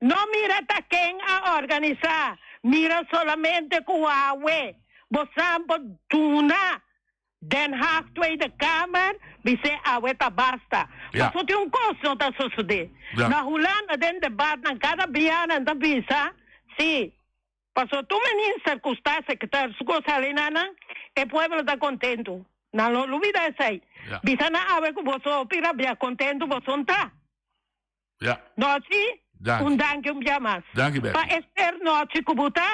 No mira ta ken a organisá, mira solamente ku awe bo sa bo duna Den Haag Tweede Kamer bis'é awe ta basta. Ja. Pasobra tin un kos no ta sosodé. Ja. Na Hulanda den debatnan kada bia nan ta bisa si pasobra tur minister ku staatssecretaris su kos sali na nan e pueblo ta kontentu. Nan lo lubida esei. Ja. Bisa nan awe ku boso hopi rabia kontentu boso n'ta. Ja. Nochi, Danki. un danki un bia mas. Danki, Becky. Pa e ser nochi ku bo ta,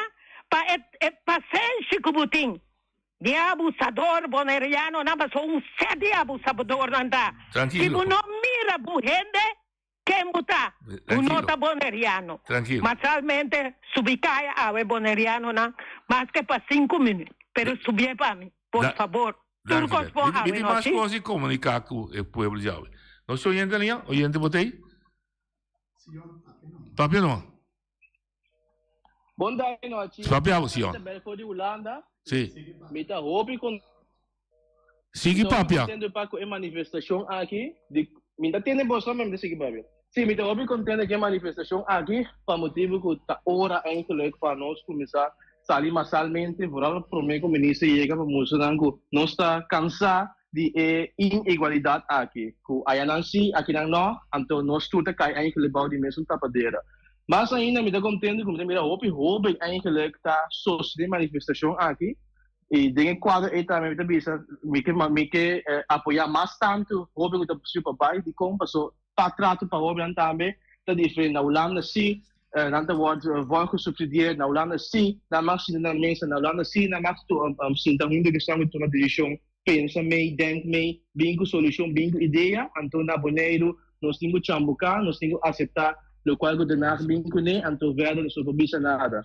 pa e e pasenshi ku bo tin. Di e abusador bonerianonan pasobra un set di abusadornan ta. Trankilo. Si bo no mira bo hende, ken bo ta? Bo no Trankilo. ta boneriano. Trankilo. Masalmente subi kaya awe bonerianonan maske pa sinku minüt, pero subié pa mi, por Da- fabor. Tur Danki, kos Becky. bon Mi, mi awe tin mas nochi. kos di komuniká ku e pueblo djawe. Nos oyente liña? Oyente bo ta ei? Papia no. Bon dia nochi. Papia bo, Sion. Isabel for di Hulanda. Sí. Mi ta hopi con Sigui papia. contento pa cu e manifestacion aki. Di, mi ta tende boso, maar mi ta sigui papia. Sí, mi ta hopi contento cu e manifestacion aki pa motibo cu ta ora eigenlijk pa nos cuminsa sali masalmente, vooral prome cu minister yega pa mustra nan cu nos ta cansa di e inigualidad aki, cu ayanan si, akinan no, anto nos tur ta cay eigenlijk bao di mesun tapadera. Mas ainda mi ta contento cu mi ta mira hopi hoben eigenlijk ta sostene manifestacion aki y den e cuadro ey tambe mi ta bisa mi ke mi ke apoya mas tanto hoben cu ta super bay dicon paso pa trato pa hobennan tambe ta diferente. Na Hulanda si nan ta word vol gesubsidieerd, na Hulanda si nan mag sinta na mesa, na Hulanda si nan mag sinta hunto ku esnan ku tuma desishon, pensa mee, denk mee, bin ku solushon, bin ku idea. Anto na Boneiru nos tin ku chambuká, nos tin ku aseptá lokual ku Den Haag bin kuné, anto verder nos no por bisa nada.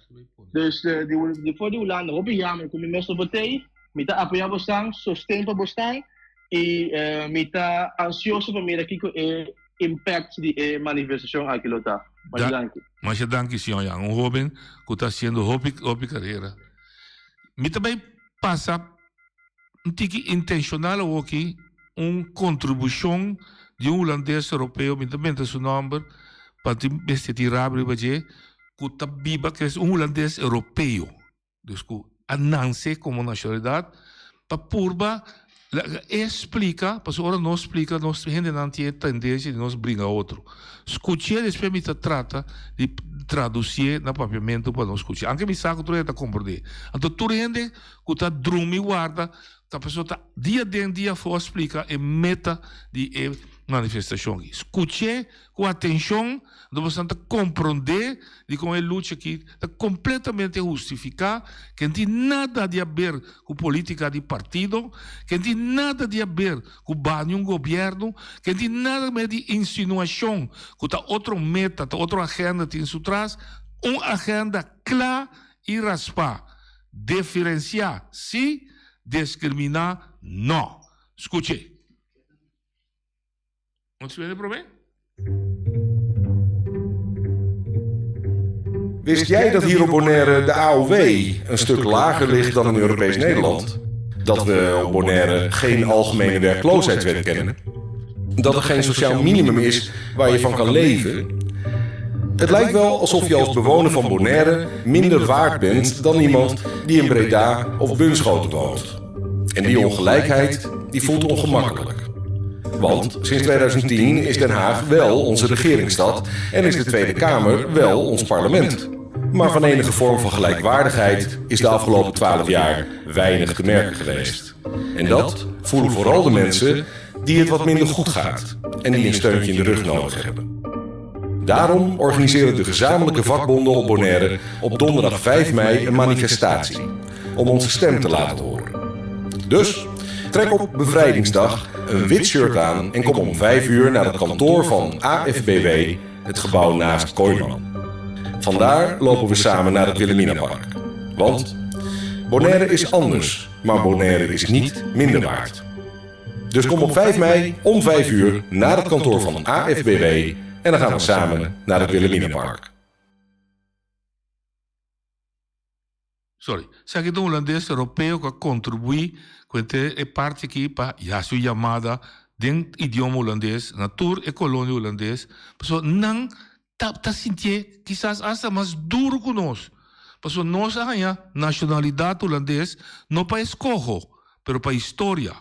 Dus di for di Hulanda hopi jammer ku mi mes no por tei, mi ta apoyá bosnan, sosten pa bosnan. I mi ta ansioso pa mira kiko e impact di e manifestashon aki lo ta. Masha danki. Masha danki señor Jan, un hoben ku ta hasiendo hopi hopi karera. Mi ta bai pasa un tiki intenshonal awoki un kontribushon di un hulandes europeo, mi ta menta su nòmber pa tin mester tin rabia riba dje, ku ta biba, un hulandes europeo. Dus ku a nanse komo nashonalidat pa purba Laga e splika, pasobra ora nos splika nos hendenan tin e tendensia di nos bringa otro. Skuch'é despues mi ta trata di tradusié na papiamentu pa nos skuch'é. Anke mi sa ku tur hende ta komprendé. Anto tur hende ku ta drumi warda ta pasobra ta dia den dia afó a splika e meta di e manifestashon aki. Skuch'é ku atenshon, anto boso ta komprondé dikon e lucha aki ta kompletamente hustifiká, ke no tin nada di aber ku polítika di partido, ke no tin nada di aber ku baha niun gobièrnu, ke no tin nada mer di insinuashon ku ta otro meta, ta otro agenda tin su tras, un agenda kla i raspá, deferensiá sí, deskriminá nò. Skuch'é. Nos bende promé? Wist jij dat hier op Bonaire de AOW een stuk lager ligt dan in Europees Nederland? Dat we op Bonaire geen algemene werkloosheidswet kennen? Dat er geen sociaal minimum is waar je van kan leven? Het lijkt wel alsof je als bewoner van Bonaire minder waard bent dan iemand die in Breda of Bunschoten woont. En die ongelijkheid die voelt ongemakkelijk. Want sinds 2010 is Den Haag wel onze regeringsstad en is de Tweede Kamer wel ons parlement. Maar van enige vorm van gelijkwaardigheid is de afgelopen 12 jaar weinig te merken geweest. En dat voelen vooral de mensen die het wat minder goed gaat en die een steuntje in de rug nodig hebben. Daarom organiseren de gezamenlijke vakbonden op Bonaire op donderdag 5 mei een manifestatie om onze stem te laten horen. Dus trek op bevrijdingsdag een wit shirt aan en kom om 5 uur naar het kantoor van AFBW, het gebouw naast Kooiman. Vandaar lopen we samen naar het Wilhelminapark. Want Bonaire is anders, maar Bonaire is niet minder waard. Dus kom op 5 mei om 5 uur naar het kantoor van AFBW en dan gaan we samen naar het Wilhelminapark. Sorry. Esaki ta un hulandes europeo ku a kontribuí ku henter e parti aki pa hasi un yamada den idioma hulandes na tur e kolonia hulandes pasobra nan ta ta sintié kisas asta mas duru ku nos pasobra nos a haña nashonalidat hulandes no pa eskoho pero pa historia.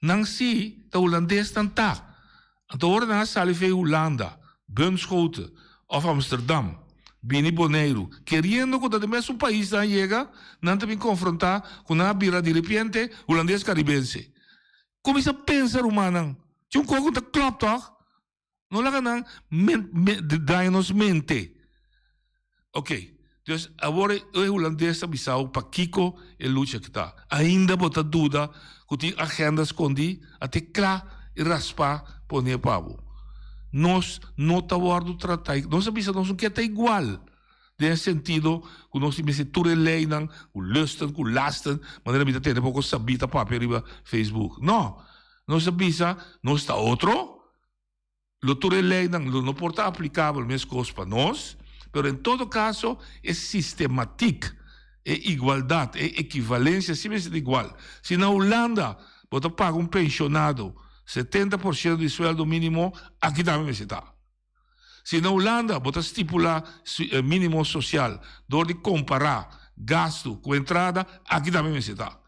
Nan si ta hulandes nan ta. Anto ora nan a sali fei Hulanda, Bunschoten of Amsterdam, bini Boneiru, keriendo ku ta den mesun pais nan a yega, nan ta bin konfrontá ku nan a bira diripiente Hulandes Karibense. Kuminsá pensa rumannan, tin un kos ku ta klòp tòg? No laga nan daña nos mente. Ok, dus awor e Hulandes ta bisa bo pakiko e lucha aki ta. Ainda bo ta duda ku tin agenda skondí? A te kla i raspá pone pa bo. Nos no ta wòrdu tratá, nos a bisa nos no ke ta igual den e sentido ku nos tin mester tur e leinan ku lusten ku lasten manera mi ta tende poko sabí ta papia riba Facebook. No, nos a bisa nos ta otro. Lo tur e leynan lo no por ta aplicabel mescos pa nos, pero en todo caso e sistematic, e igualdad, e equivalencia si mester ta igual. Si na Hulanda bo ta paga un pensionado setenta por ciento di sueldo minimo, aki tambe mester ta. Si na Hulanda bo ta stipula minimo social door di compara gasto cu entrada, aki tambe mester ta.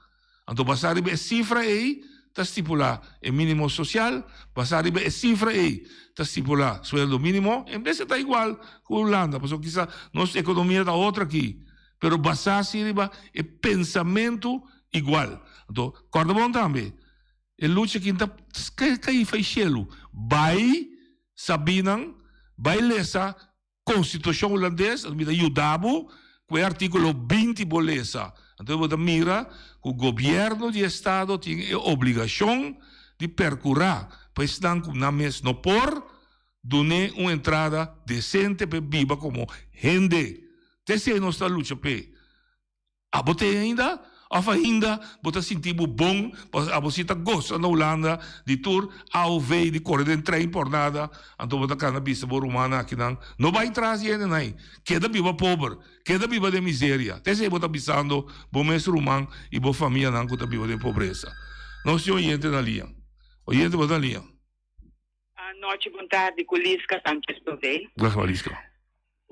Anto basá riba e sifra ei ta stipulá e mínimo sosial, basá riba e sifra ei ta stipulá sueldo mínimo, en bes e ta igual ku Hulanda, pasobra kisa nos ekonomia ta otro aki, pero basá si riba e pensamentu igual. Anto kòrda bon tambe, e lucha aki ta kai fai shelu, bai sabinan, bai lesa Konstitushon Hulandes, mi ta yuda bo ku e artíkulo 20 bo lesa. Anto bo ta mira ku gobièrnu di estado tin e obligashon di perkurá pa esnan ku nan mes no por, dun'é un entrada desente pa e biba komo hende. Ta esei nos ta lucha p'e. Abo t'ei ainda? Of ainda bo ta sinti bo bon pasobra abo si ta gosa na Hulanda di tur AOV di kore den trein por nada, anto bo ta kana bisa bo rumannan akinan no bai tras di hendenan ei, keda biba pober, keda biba den miseria. Ta esei bo ta bisando bo mes ruman i bo famianan ku ta biba den pobresa. Nos tin oyente na liña. Oyente bo ta na liña. Anochi bon tardi ku Liska Sanchez Bové. Gracias Liska.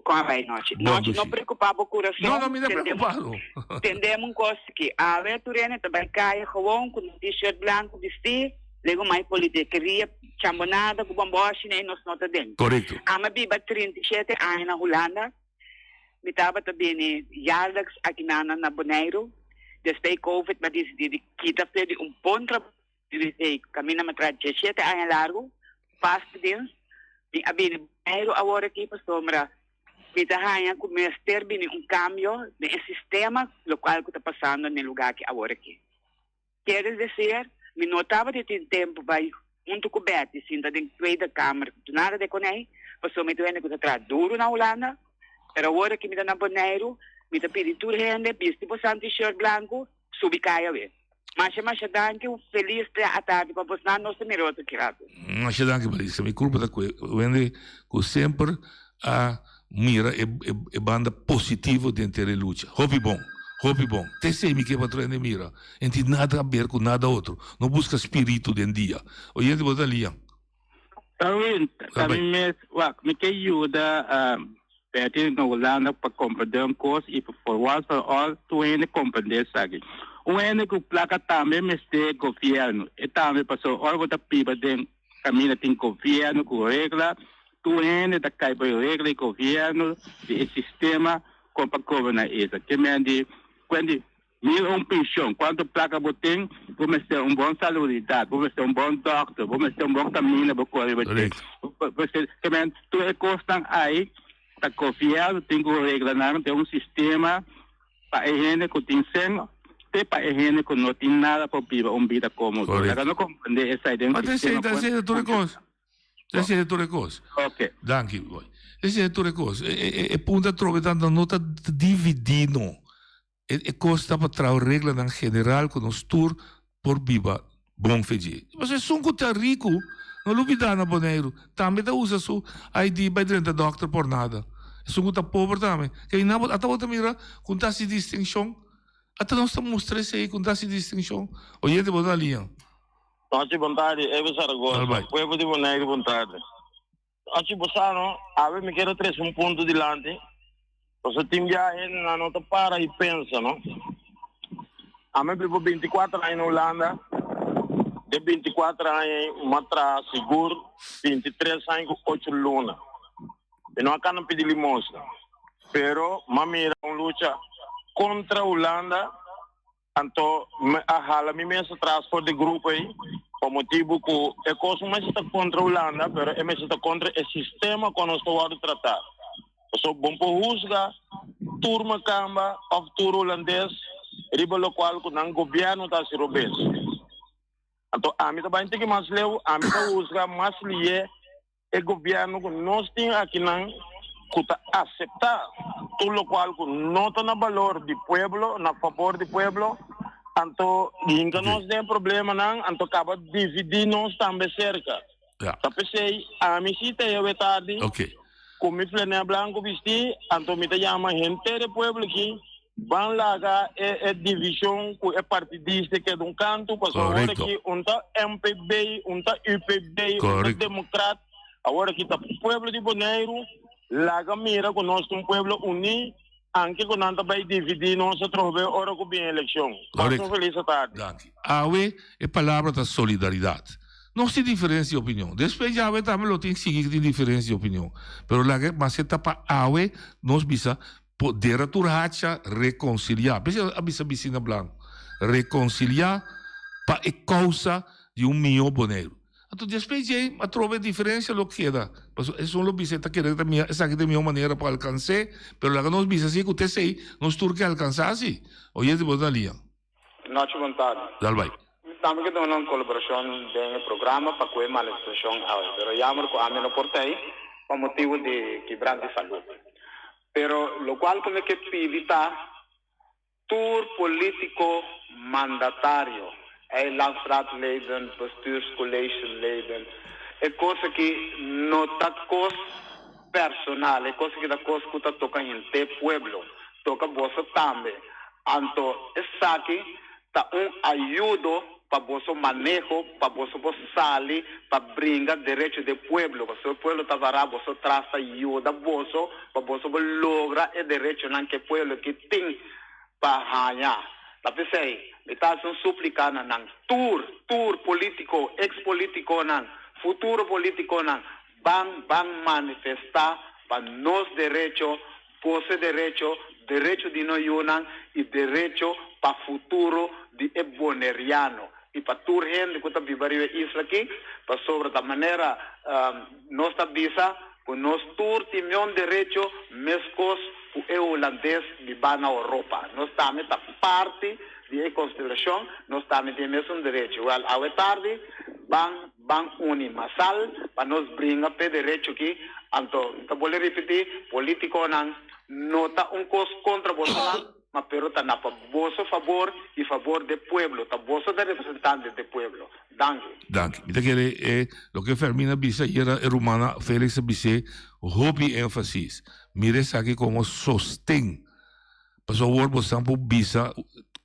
Kon a bai nochi? Bon Nochi, no dushi. preocupa bo curason. No, no, mi ta Tendemos, preocupado. tendemos un cos aki. Awe tur hende ta bai caya gewoon cu un t-shirt blanco bisti, lego mai politikeria, chambonada cu bomboshi, nee, nos no ta den. Correcto. Ami a biba 37 aña na Hulanda. Mi tabata bini jaarlijks aki na na Boneiru. Despues Covid mi a dicidi di kita fe di un bon trabou. USA kaminda mi a traha diesshete aña largu, vaste dienst. Mi a bini Boneiru awor aki pasobra mi ta haña ku mester bini un kambio den e sistema lokual ku ta pasando na e lugá aki awor aki. Kier desir, mi no tabata tin tempu bai huntu ku Betty sinta den Tweede Kamer nada de konei, pasobra mi ta hende ku ta traha duru na Hulanda, pero awor aki mi ta na Boneiru, mi ta pidi tur hende bisti bo san t-shirt blanku, subi kaya we. Masha masha danki un felis atardi pa bosnan nos ta mira otro ki rato. Masha danki Marisa, mi culpa ta cu wende cu semper a mira e e banda positivo den ter e lucha. Hopi bon, hopi bon. Te esey mi ke pa tur hende mira. En tin nada haber cu nada otro. No busca spiritu den dia. Oyente bo ta lian. Darwin, ta mi mes, wak, mi ke yuda Betty na Hulanda pa comprende un cos y for once for all tur hende comprende esaki. Un hende cu placa tambe mester gobierno, e tambe pasobra ora bo ta biba den caminda tin gobierno cu regla, tur hende ta cay bo e regla di gobierno, di e sistema con pa goberna esa. Ke men di, cuenti Mira un pension, cuanto placa bo tin, bo mester un bon salubridad, bo mester un bon dokter, bo mester un bon camina bo core riba dje. Bo mester, ke men, tur e cosnan ay ta gobierno tin cu regla nan den un sistema pa e hende cu tin cen te pa e hende cu no tin nada por biba un bida comodo. Laga no comprende esai den un sistema Ma esey ta tur e cos. Esei ta tur e kos. Ok. Danki, boy. Esei ta tur e kos. E punto atrobe ta no ta dividí no. E kos ta pa traha reglanan general ku nos tur por biba bon fe dje. Pasobra esun ku ta riku no lubidá na Boneiru tambe ta usa su ID bai drenta dòkter por nada. Esun ku ta pober tambe. Ke nan ata bo ta mira ku ta hasi distinshon. Ata nos ta mustra esei ku ta hasi distinshon. Oyente bo ta liña. Nochi bon tardi, Eve Zaragoza. Pueblo di Boneiru bon tardi. Nochi bo sa no, awe mi kier a trese un punto dilanti, pasobra tin bia hendenan no ta para i pensa no. Ami a biba bintikuater aña na Hulanda, den bintikuater aña ei mi a traha sigur bintitres aña ku ocho luna. Mi no a kana pidi limosna, pero mi a mira un lucha kontra Hulanda. Anto mi a hala mi mes atras for di grupo ei pa motibu ku e kos no mester ta kontra Hulanda, pero e mester ta kontra e sistema ku nos ta wòrdu tratá. Pasobra bo no por husga tur makamba òf tur hulandes riba lokual ku nan gobièrnu ta hasi robes. Anto ami ta bai un tiki mas leu, ami ta husga mas lié E gobierno cu nos tin akinan cu ta acepta tur locual cu no ta na balor di pueblo, na fabor di pueblo, anto hinca nos den problemanan, anto caba dividi nos tambe cerca. Ta p'esey ami si ta hewe tardi cu mi flanel blanco bisti, anto mi ta yama henter e pueblo aki Ban laga e e divishon ku e partidista keda un kantu, pasobra awor aki un ta MPB, un ta UPB, un ta Demokrat, awor aki ta pueblo di Boneiru, laga mira ku nos ta un pueblo uní, anke ku nan ta bai dividí nos atrobe ora ku bin elekshon. Pasa un felis atardi. Danki. Awe e palabra ta solidaridat. Nos tin diferensia di opinion. Despues di awe tambe lo tin sigui ku tin diferensia di opinion. Pero laga maske ta pa awe nos bisa Poder a tur hacha reconcilia. P'esei a bisa bicina blanco. Reconcilia pa e causa di un miho Boneiru. Anto despues djei atrobe e diferencia lo keda. Pasobra esun lo bisa e ta kere ta miha esaki ta e miho manera pa alcans'é, pero laga nos bisa si cu ta esei nos tur ke alcansa si. Oyente bo ta lia. Nochi bon tardi. Dal bai. Mi tambe ke duna un kolaborashon den e programa pa ku e manifestashon awe, pero jammer ku ami no por ta ei pa motibu di kibrant di salud. Pero lokual ku mi ke pidi ta tur politiko mandatario, eilandsraadleden, bestuurscollegeleden, e kos aki no ta kos personal, e kos aki ta kos ku ta toka henter pueblo, toka boso tambe. Anto esaki ta un ayudo. pa boso maneho, pa boso por sali pa bringa derecho di e pueblo, pasobra e pueblo ta pará boso tras ta yuda boso pa boso por logra e derechonan ku e pueblo aki tin pa haña. Ta p'esei mi ta hasi un súplika na nan tur, tur polítiko, eks polítikonan, futuro polítikonan, ban ban manifestá pa nos derecho, boso derecho, derecho di nos yunan i derecho pa futuro di e boneriano i pa tur hende ku ta biba riba e isla aki, pasobra ta manera nos ta bisa ku nos tur tin mion derecho meskos ku e hulandes bibá na Oropa. Nos tambe ta parti di e konstelashon, nos tambe tin e mesun derecho. Wèl, awe tardi ban Ban uni masal pa nos bringa p'e derecho ki, anto mi ta bolbe ripití, politiconan no ta un cos contra bosonan, ma pero ta na pa boso fabor y fabor d'e pueblo, ta boso ta representante d'e pueblo. Danki. Danki. Mi ta kere e loke Fermin a bisa ayera e rumannan Felix a bis'é hopi énfasis. Mira esaki komo sosten. Pasobra awor bosan por bisa,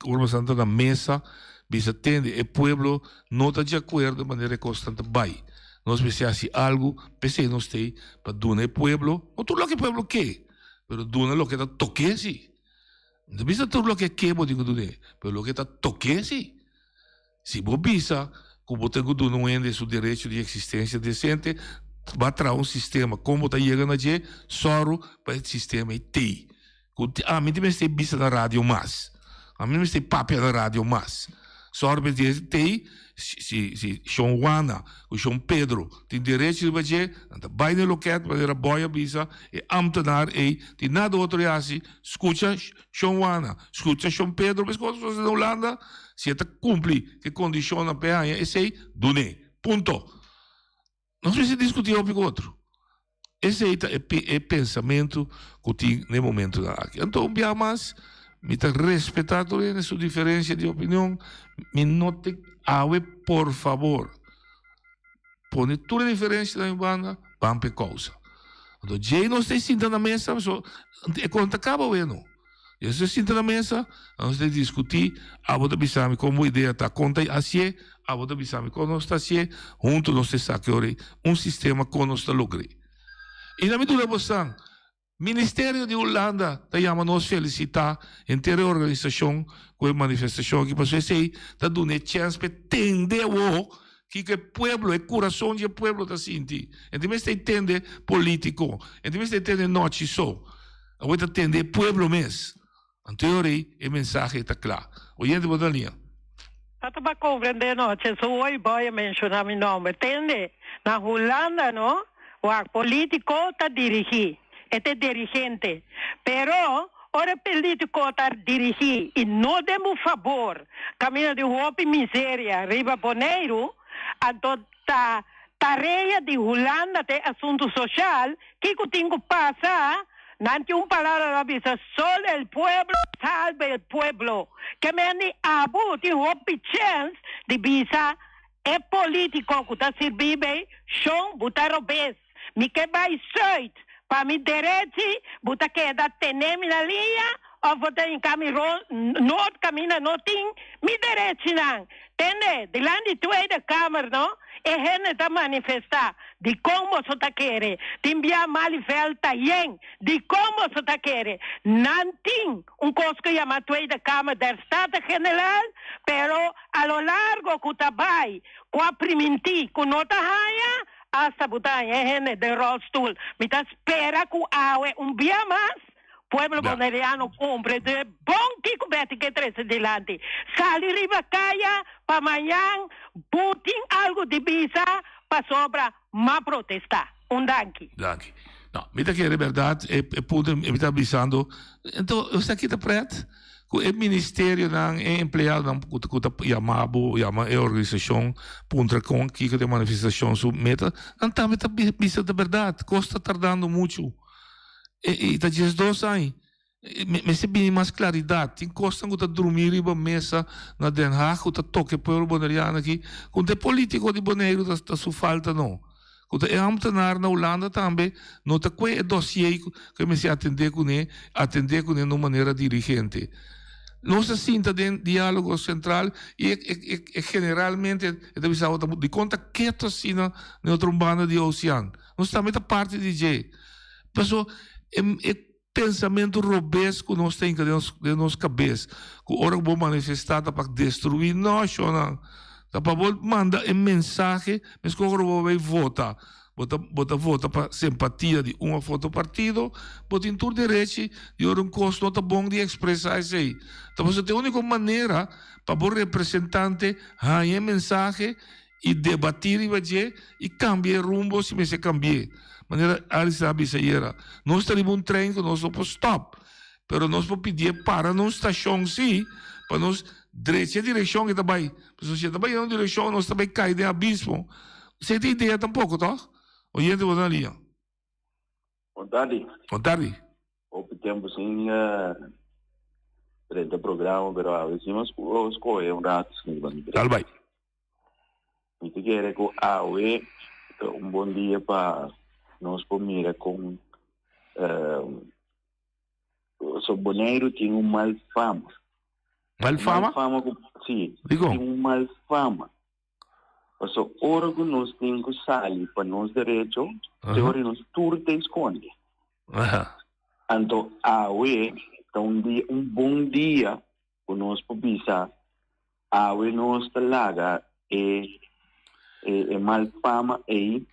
ora bosan ta na mesa, bisa tende, e pueblo no ta di akuerdo manera e kosnan ta bai. Nos mester hasi algu, p'esei nos t'ei pa duna e pueblo, no tur loke e pueblo ke, pero duna loke ta tok'é si. No ta bisa tur loke e ke bo tin ku dun'é, pero loke ta tok'é si. Si bo bisa ku bo ten ku duna un hende su derecho di eksistensia desente, bo a traha un sistema. Kon bo ta yega na dje? Sòru pa e sistema ei tei. Ku ami ta mester bisa na radio mas. Ami ta mester papia na radio mas. Sòru pa e tei. Si si Shon Juana ku Shon Pedro tin derecho riba dje, nan ta bai na e loket manera Boy a bisa, e amtenar ei tin nada otro di hasi, skucha Shon Juana, skucha Shon Pedro meskos ku na Hulanda, si e ta kumpli ku e kondishonnan pa e haña esei, dun'é. Punto. Nos mester diskutí hopi ku otro. Esei ta e e pensamentu ku tin na e momentunan aki. Anto un bia mas mi ta respetá tur hende su diferensia di opinion, mi no ta awe por fabor pone tur e diferensianan un banda, ban pa e kousa. Anto djei nos ta sinta na mesa, pasobra e kon ta kaba weno. Nos ta sinta na mesa, nos ta diskutí, abo ta bisa mi kon bo idea ta, kon ta hasié, abo ta bisa mi kon nos ta hasié, huntu nos ta esaki ora ei un sistema kon nos ta logr'é. I na mi duna bosan, Ministerio di Hulanda ta yama nos felisitá henter e organisashon ku e manifestashon aki pasobra esei ta duna e chèns pa e tende awor kiko e pueblo, e kurason di e pueblo ta sinti. E ta mester tende polítiko, e ta mester tende nòchi so, awor e ta tende e pueblo mes. Anto e ora ei e mensahe ta kla. Oyente bo ta liña. Tata pa comprende noche so hoy boy a menciona mi nomber tende na Hulanda no wak politico ta dirigi e ta e dirigente pero ora e politico ta dirigi y no den bo fabor caminda di hopi miseria riba Boneiru anto ta tarea di Hulanda ta e asunto social Kiko tin ku pasa? Nan tin un palabra ta bisa, Solo el pueblo salva el pueblo. Ke men di abo tin hopi chens di bisa e politico ku ta sirbi bay, Shon, bo ta robes. Mi ke bay zuid pa mi derechi, bo ta keda tene mi na liña of bo ta hinka mi noord kaminda no tin mi derechinan. Tende, dilanti Tweede Kamer no, e hende ta manifestá. Dikon boso ta kere? Tin bia Malieveld ta yen. Dikon boso ta kere? Nan tin un kos ku yama Tweede Kamer der Staten-Generaal, pero a lo largo ku ta bai, ku a primintí ku no ta haña, asta bo ta haña e hende den rolstoel. Mi ta spera ku awe un bia mas Pueblo Boneriano cumpre de bon kico Betty ke trece dilanti. Sali riba caya pa mañan bo tin algo di bisa pasobra m'a protesta. Un danki. Danki. No, mi ta kere berdad e e punto mi ta bisando, ento esaki ta pret cu e ministerionan, e empleadonan cu ta cu ta yama bo, yama e organisacion puntra con kico ta e manifestacion su meta, nan tambe ta bisa ta berdad, cos ta tardando mucho. E ta 12 aña. Mester bini mas claridad. Tin cosnan cu ta drumi riba mesa na Den Haag cu ta toca e pueblo Boneriano aki. Cu ta e politico di Boneiru ta su falta no. Cu ta e ambtenaar na Hulanda tambe no ta cue e dossier cu e mester atende cune, atende cune na un manera dirigente. Nos a sinta den Diálogo Sentral i e generalmente e ta bisa bo ta dikon ta keto asina den otro banda di ocean. Nos tambe ta parti di dje. Paso e pensamentu robes ku nos ta hinka den nos kabes ku ora ku bo manifestá ta pa destruí no shonnan. Ta pa bo manda e mensahe meskos ora bo bai vota. Bo ta bo ta vota pa sempatia di un of otro partido, bo tin tur derechi di ora un kos no ta bon di ekspresá esei. Ta pasobra ta e úniko manera pa bo representante haña e mensahe i debatí riba dje i kambia e rumbo si mester kambi'é. Manera Aris a bisa ayera, nos ta riba un trein ku nos no por stòp, pero nos por pidié para na un stashon sí pa nos drecha e direkshon ke ta bai. Pasobra si e ta bai den un direkshon nos ta bai kai den abismo. Esei ta idea tampoco, toch? Oyente bo ta na liña. Bon tardi. Bon tardi. Hopi tempo sin drenta programa, pero awe si mi a scoge un rato sin ban drenta. Dal bai. Mi ta kere cu awe ta un bon dia pa nos por mira con So Boneiru tin un mal fama. Mal fama? Mal fama ku, sí. Dikon? Tin un mal fama. Paso ora ku nos tin ku sali pa nos derecho, te ora nos tur ta eskonde. Anto awe ta un dia, un bon dia ku nos por bisa awe nos ta laga e e, e mal fama ei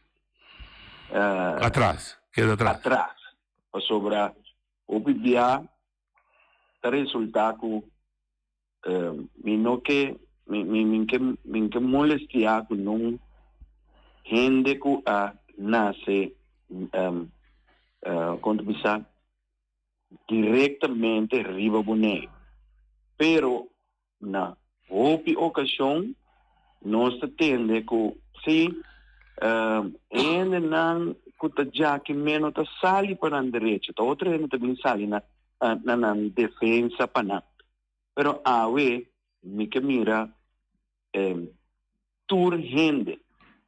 uh, atras, keda atras. Atras. Pasobra hopi bia ta resulta ku uh, mi no ke mi mi mi ke mi ke molestia ku nun hende ku a nase um, uh, kon ta bisa directamente riba Boneiru. Pero na hopi ocasion nos ta tende cu si hendenan cu ta djaki meno ta sali pa nan derecho, ta otro hende ta bin sali na na nan defensa pa nan. Pero awe mi ke mira tur hende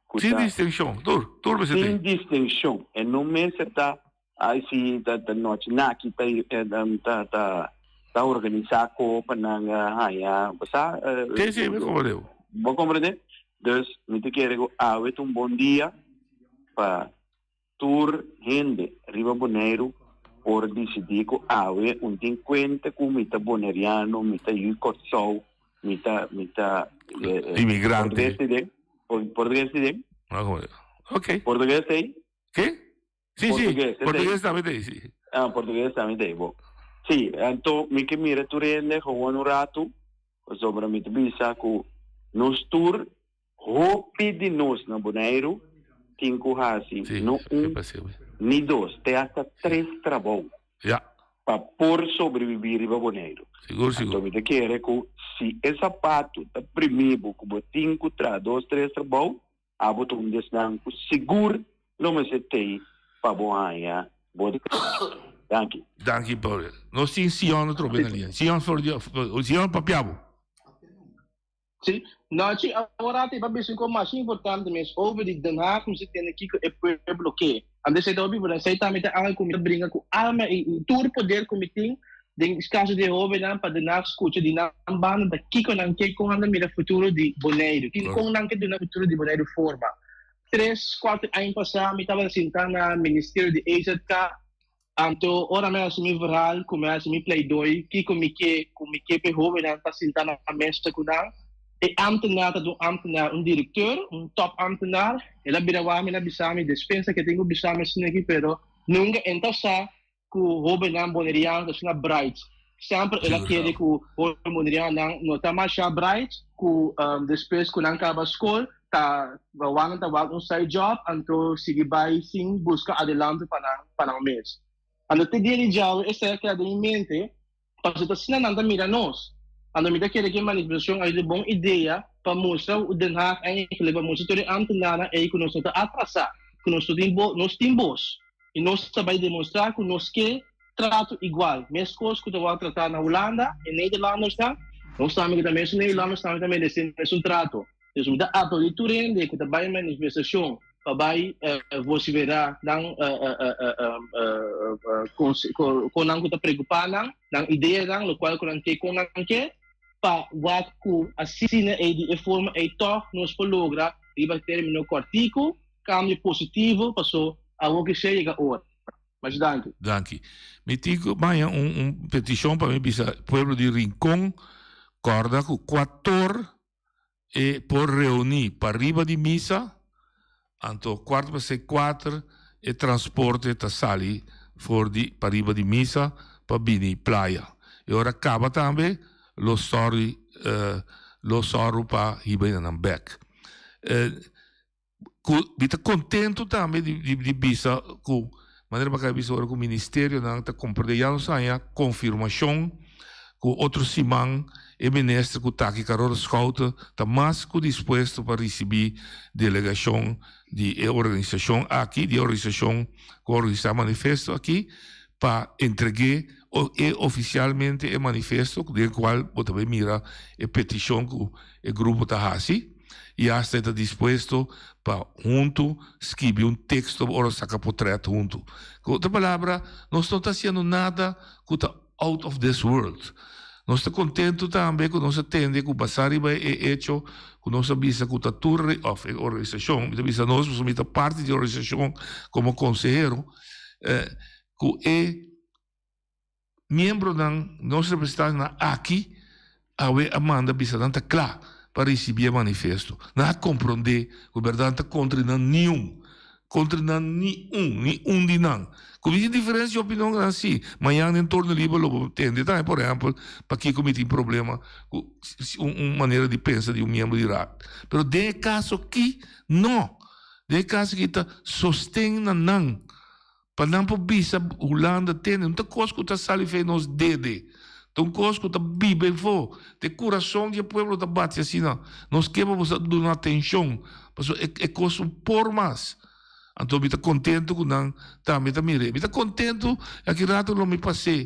ku ta. Sin distinkshon, tur, tur mester tin. Sin distinkshon, e no mester ta ai si ta ta nochi naki ta ta ta ta organisá ko pa nan haña bo sa. Sí, sí, mi komprendé bo. Bo komprendé? Dus mi ta kere ku awe ta un bon dia pa Tur hende riba Boneiru por disidí ku awe un tin kuenta ku mi ta boneriano, mi ta yu Kòrsou, mi ta mi ta Imigrante. Portugues ei den? Portugues ei den? Ok. Portugues ei? Ke? Sí, sí. Portugues tambe ta ei, sí. Ah, portugues tambe ta ei, bo. Sí, anto mi ke mira tur hende gewoon un ratu, pasobra mi ta bisa ku nos tur Hopi di nos na Boneiru tin ku hasi no un ni dos, te hasta tres trabou pa por sobrebibí riba Boneiru. Anto mi ta kere ku si e sapatu ta primí bo ku bo tin ku traha dos, tres trabou, abo ta un di esnan ku sigur lo mester tei pa bo haña bo Danki. Danki Paul. Nos tin Sion atrobe na liña. Sion for di, Sion papia bo. Sí, Nochi, awor ta bisa un kos masha importante mes over di Den Haag mester tende kiko e pueblo ke. Anto esei ta hopi importante, esei tambe ta algo ku mi ta bringa ku alma i tur poder ku mi tin den kaso di e hobennan pa Den Haag skucha di nan banda ta kiko nan ke, kon nan ta mira futuro di Boneiru, kon nan ke duna futuro di Boneiru forma. Tres, kuater aña pasá mi tabata sinta na ministerio di EZK Anto ora mi a hasi mi verhaal ku mi a hasi mi pleidooi kiko mi ke ku mi ke pa e hobennan ta sinta na mesa ku nan, e ambtenaar ta un ambtenaar, un directeur, un top ambtenaar, el a bira wak mi el a bisa mi despensa ke tin ku bisa mi asina aki pero nunka e ta sa ku hobennan boneriano ta asina bright. Semper el a kere ku hoben bonerianonan no ta masha bright ku despues ku nan kaba skol ta wak nan ta wak un side job anto sigui bai sin buska adelanto pa nan pa nan mes. Anto te dia di djawe esei a keda den mi mente pasobra ta asina nan ta mira nos. Anto mi ta kere ku e manifestashon a yuda bon idea pa mustra Den Haag eigenlijk pa mustra tur e ambtenarnan ei ku nos no ta atrasá, ku nos no tin bo nos tin bos i nos ta bai demostrá ku nos ke trato igual meskos ku ta wòrdu tratá na Hulanda e Nederlandersnan nos tambe ku ta mesun Nederlanders tambe ta meresé mesun trato. Dus mi ta aplaudí tur hende ku ta bai manifestashon. pa bai vociferá nan kon nan ku ta preokupá nan, nan ideanan, lokual ku nan ke kon nan ke, pa wak ku asina ei di e forma ei tòg nos por logra riba término kòrtiku kambio positivo paso awor ki sea yega ora. Masha danki. Danki. Mi tin ku baña un un petishon pa mi bisa pueblo di Rincon kòrda ku kuator e por reuní pariba di misa, anto kuart pasé kuater e transporte ta sali for di pariba di misa pa bini playa. E ora kaba tambe lo sòri lo sòru pa hiba nan bèk. Ku mi ta kontentu tambe di di bisa ku manera mi a bisa ora ku ministerionan ta komprendé ya nos haña konfirmashon ku otro siman e minister ku ta aki Carola Schouten ta mas ku dispuesto pa risibí delegashon di e organisashon aki di e organisashon ku a organisá manifesto aki pa entreg'é e ofisialmente e manifesto den kual bo ta bai mira e petishon ku e grupo ta hasi. i hasta e ta dispuesto pa huntu skibi un teksto ora saka potret huntu. Ku otro palabra, nos no ta hasiendo nada ku ta out of this world. Nos ta kontentu tambe ku nos a tende ku basá riba e echo ku nos a bisa ku ta tur òf e organisashon, mi ta bisa nos pasobra mi ta parti di e organisashon komo konsehero, ku e Miembronan, nos representantenan aki awe a manda bisa nan ta kla pa risibí e manifesto. Nan a komprondé ku bèrdat nan ta kontra di nan niun, kontra di nan ni un, ni un di nan. Ku mi tin diferensia di opinion ku nan sí, mañan den Torno Liber lo bo tende tambe, por ehèmpel, pakiko mi tin problema ku un manera di pensa di un miembro di raad. Pero den e kaso aki, no. Den e kaso aki ta sosten na nan. Pa nan por bisa Hulanda tende, no ta kos ku ta sali fe nos dede, ta un kos ku ta biba efo, ta e kurason di e pueblo ta bati asina. Nos ke pa bo sa duna atenshon, pasobra e e kos no por mas. Anto mi ta kontentu ku nan tambe ta mir'é. Mi ta kontentu, aki rato lo mi pas'é.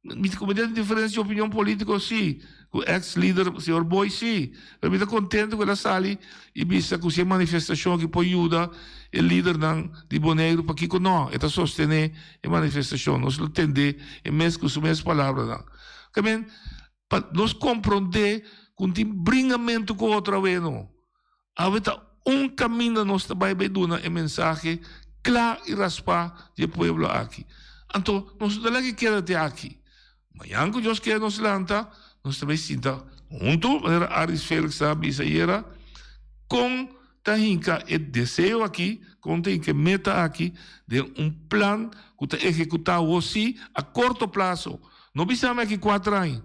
Mi ta comete un diferencia di opinion politico si, cu ex lider señor Boy si, pero mi ta contento cu el a sali y bisa cu si e manifestacion aki por yuda e lidernan di Boneiru pakico no, e ta sostene e manifestacion, nos lo tende e mes cu su mes palabranan. Tamen pa nos compronde cu no tin bringamento cu otro awe no. Awe ta un kaminda nos ta bai bai duna e mensahe kla i raspá di e pueblo aki. Anto nos no ta laga keda te aki. Mañan ku Dios kere nos lanta, nos ta bai sinta huntu, manera Aris Felix a bisa ayera, kon ta hinka e deseo aki, kon ta hinka e meta aki den un plan ku ta ehekutá awor sí a korto plaso. No bisa mi aki kuater aña.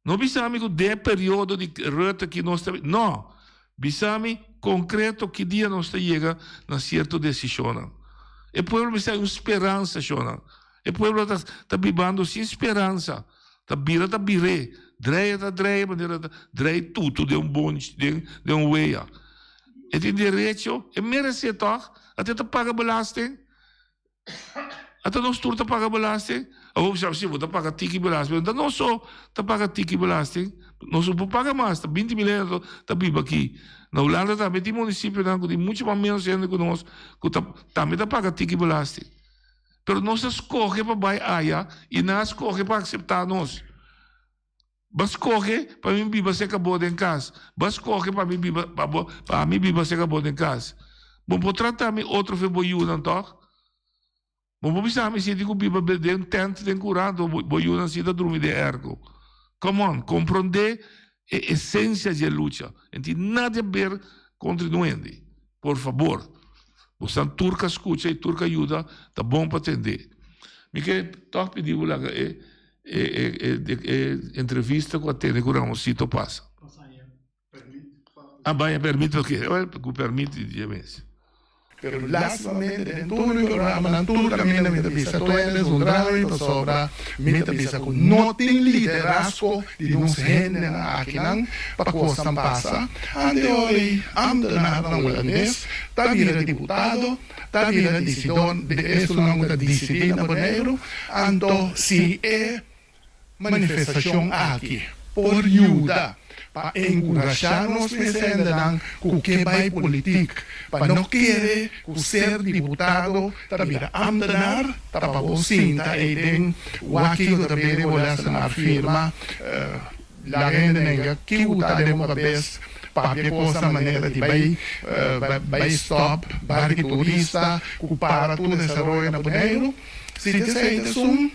No bisa mi ku den e periodo di Rutte ki nos ta no. Bisa mi konkreto ki dia nos ta yega na sierto desishonnan. E pueblo mester hay un speransa shonnan. E pueblo ta ta bibando sin speransa. Ta bira ta bir'é. Dreia ta dreia manera ta drei tutu den un bonchi den den un wea. E tin derecho, e meresé tòg. Ata e ta paga belasting. Ata nos tur ta paga belasting? Awor bo sa si bo ta paga tiki belasting, pero no ta nos so ta paga tiki belasting. Nos no por paga mas, ta binti mil hende ta biba aki. Na Hulanda tambe tin munisipionan ku tin mucho mas menos hende ku nos ku ta tambe ta paga tiki belasting. Pero nos a skohe pa bai aya i nan a skohe pa akseptá nos. Bo a skohe pa mi biba serka bo den kas. Bo a skohe pa mi biba pa bo pa ami biba serka bo den kas. Bo por trata mi otro fe bo yunan tòg? Bo por bisa mi si tin ku biba den tènt den kura anto bo yunan si ta drumi den èrko. Come on, komprondé e esensia dje lucha. E tin nada di aber kontra di un hende. Por fabor. Bosan tur ka skucha i tur ka yuda ta bon pa tendé. Mi ke tòg pidi bo laga e E e entrevista ku a tene ku Ramosito pasa. A baña permit pa ke? Wel, ku permit di dje mes. Pero lastimamente den tur mi programanan tur kaminda mi ta bisa tur hende es un drama mi pasobra mi ta bisa ku no tin liderazgo di nos hendenan akinan pa kosnan pasa ante ora ei ambtenarnan hulandes ta bira diputado ta bira disidon di esunnan ku ta disidí na Boneiru, anto si e manifestashon aki. por yuda pa enkurashá nos mes hendenan ku ke bai politik pa no kere ku ser diputado ta bira ámtenar, ta pa bo sinta ei den wak kiko ta bini bo lèsten a firma. Laga hende nenga kiu ta den bo kabes papia kosnan manera di bai bai stop barki turista ku para tur desaroyo na Boneiru. Si ta esei ta esun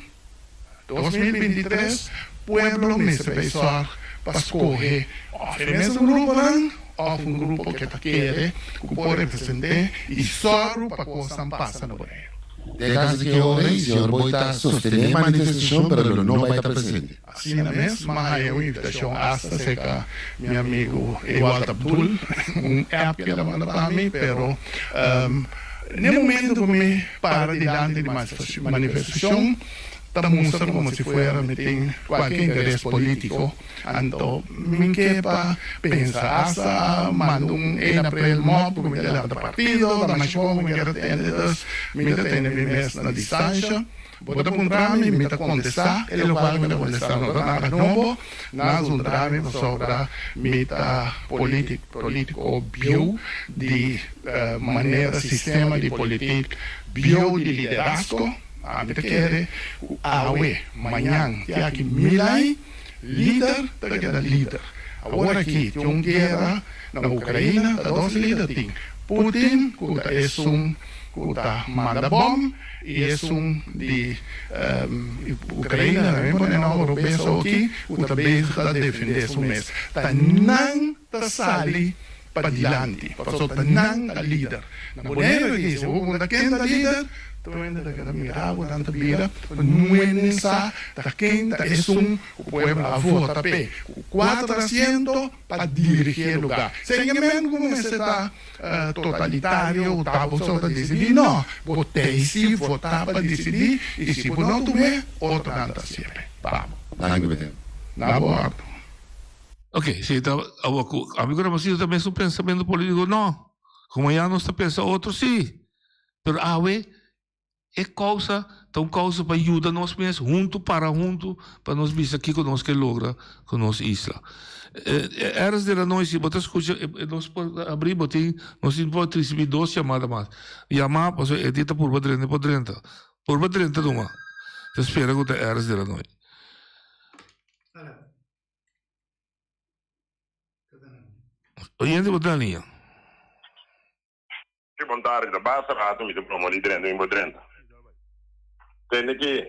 2023 pueblo mester bai sòrg pa skohe òf e mesun gruponan òf un grupo ke ta kere ku por represent'é i sòru pa kosnan pasa na Boneiru. Den caso di ke ora ei, señor Boy ta sostene e manifestacion pero lo no bai ta presente. Asina mes, m'a haña un invitashon asta serka mi amigu Ewald Abdul, un app ku el a manda pa mi, pero n'e momento ku mi para dilanti di manifestashon ta mustra komo si fuera mi tin kualke interes polítiko, anto mi ke pa pensa asta a manda un ein aprel mòp ku mi ta lanta partido, ta masha bon ku mi kier tende, dus mi ta tene mi mes na distansha. Bo ta puntra mi, mi ta kontestá, e lokual mi ta kontestá no ta nada nobo, nan zundra mi pasobra mi ta polítiko bieu di manera sistema di politik bieu di liderazgo, ami ta kere ku awe, mañan, te aki mil aña, lider ta keda lider. Awor aki tin un guera na Ukraina, ta dos lider tin, Putin ku ta esun ku ta manda bòm, I esun di Ukraina tambe pone nan oro beso aki ku ta bezig ta defende su mes. Ta nan ta sali padilanti pasobra ta nan ta lider. Na Boneiru aki si bo puntra ken ta lider tur hende ta keda mira bo nan ta bira nuene sa ta ken ta esun ku pueblo a vota p'e ku kuater asiento pa dirigi e lugar. Sengemen ku mester ta totalitario ku ta bo so ta disidí, no, bo tei si votá pa disidí i si bo no tum'é otronan ta hasié pa bo. Danki Presidente. Na bo òrdu. Ok, si ta awor ku ami ku Ramoncito ta mes un pensamentu polítiko, no. Komo ya nos ta pensa otro sí, pero awe E kousa ta un kousa pa yuda nos mes huntu, para huntu pa nos bisa kiko nos ke logra ku nos isla. Eres de la noche, si bo ta skucha, nos por abri bo tin, nos tin por risibí dos yamada mas. Yama, pasobra e di ta purba drenta, e por drenta. Purba drenta numa. Ta spera ku ta eres de la noche. Oyente bo ta na liña. Si bon tardi ta basta rato mi ta broma di drenta mi por drenta. Tende ki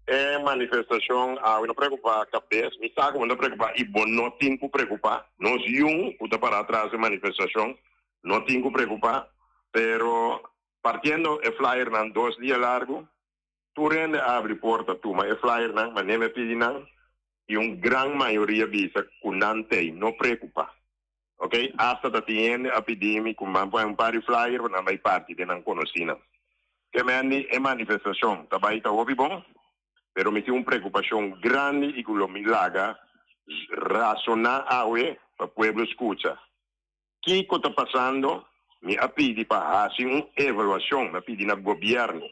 e manifestacion awe no preocupa cabes mi sa cu bo no ta preocupa y bo no tin cu preocupa nos yun cu ta para atras e manifestacion no tin cu preocupa pero partiendo e flyernan dos dia largo tur hende a abri porta tuma e flyernan manera mi a pidi nan y un gran mayoria bisa cu nan tey no preocupa. Ok, hasta ta tin hende a pidi mi ku man pone un par di flyer pa nan bai parti den nan konosínan. Ke men di e manifestashon ta bai ta hopi bon, pero mi tin un preokupashon grandi i ku lo mi laga rasoná awe pa pueblo skucha. Kiko ta pasando? Mi a pidi pa hasi un evaluashon, mi a pidi na gobièrnu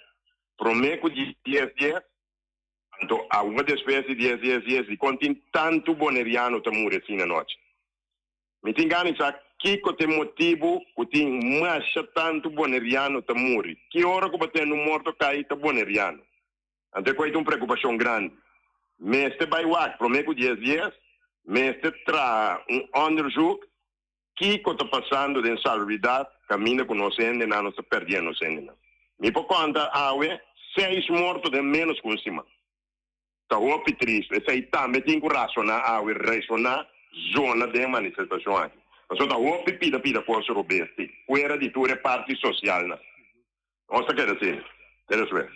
promé ku dies dies, Anto awor despues di dies dies dies dikon tin tantu boneriano ta muri asina anochi? Mi tin gana di sa kiko ta e motibu ku tin masha tantu boneriano ta muri. Ki ora ku bo tende un morto kai ta boneriano. Anto e koi ta un preokupashon grandi. Mester bai wak prome ku dies dies, mester traha un onderzoek Kiko ta pasando den salubridat kaminda ku nos hendenan nos ta perdiendo nos hendenan? Mi por konta awe seis morto den ménos ku un siman. Ta hopi tristu. Esei tambe tin ku rasoná awe, resoná, zona den e manifestashon aki. Pasobra ta hopi pida pida kos robes tin, fuera di tur e parti sosialnan. Nos ta keda asina. Te despues.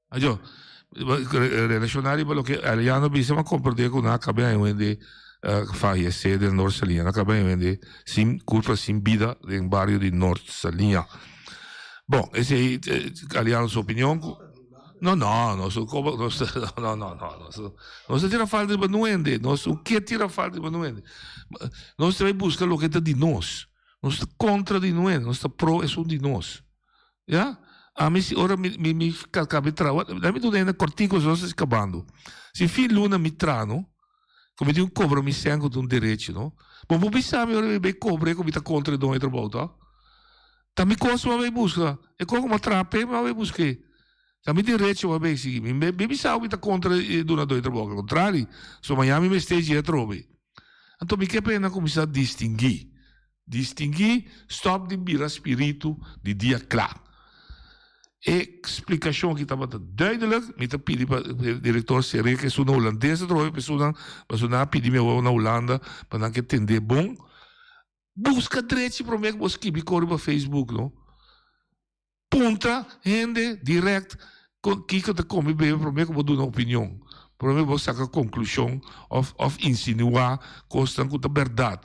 Ajo, relaciona riba loke Ariano bisa, m'a comprende cu nan a caba un hende fayece den Noord Saliña. Nan a caba un hende sin culpa, sin bida den bario di Noord Saliña. Bon, esey Ariano su opinion cu, no, no, nos no como, nos, no, no, no, nos, nos ta tira falta riba nu hende, nos no ke tira falta riba nu hende. Nos ta bay busca loke ta di nos. Nos ta contra di nu hende, nos ta pro esun di nos. Ya? Ami si ora mi mi mi kabe traha, laat mi duna hende kòrtiku so nos kabando. Si fin luna mi traha no, ku mi tin ku kobra mi sèn ku ta un derecho no. Bo por bisa mi ora mi bai kobra e ku mi ta kontra e doño di trabou to? Ta mi kos mi a bai buska, e kos ku mi a traha p'e mi a bai busk'e. Ta mi derecho mi a bai sigui. Mi mi bisa ku mi ta kontra e dunadó di trabou, al kontrari, so mañana mi mester dje atrobe. Anto mi ke pa hende a kuminsá distinguí. Distinguí, stòp di bira spiritu di dia kla. E splikashon aki tabata duidelijk. Mi ta pidi pa direktor Seré ku esun na hulandes ta trohe pa esunnan, pasobra nan a pidi mi awor na Hulanda pa nan ke tendé bon. Buska drechi promé ku bo skibi kos riba Facebook no. Puntra hende direct con kico ta come bebe prome cu bo duna opinion, prome bo saca conclusion of of insinua cosnan cu ta berdad.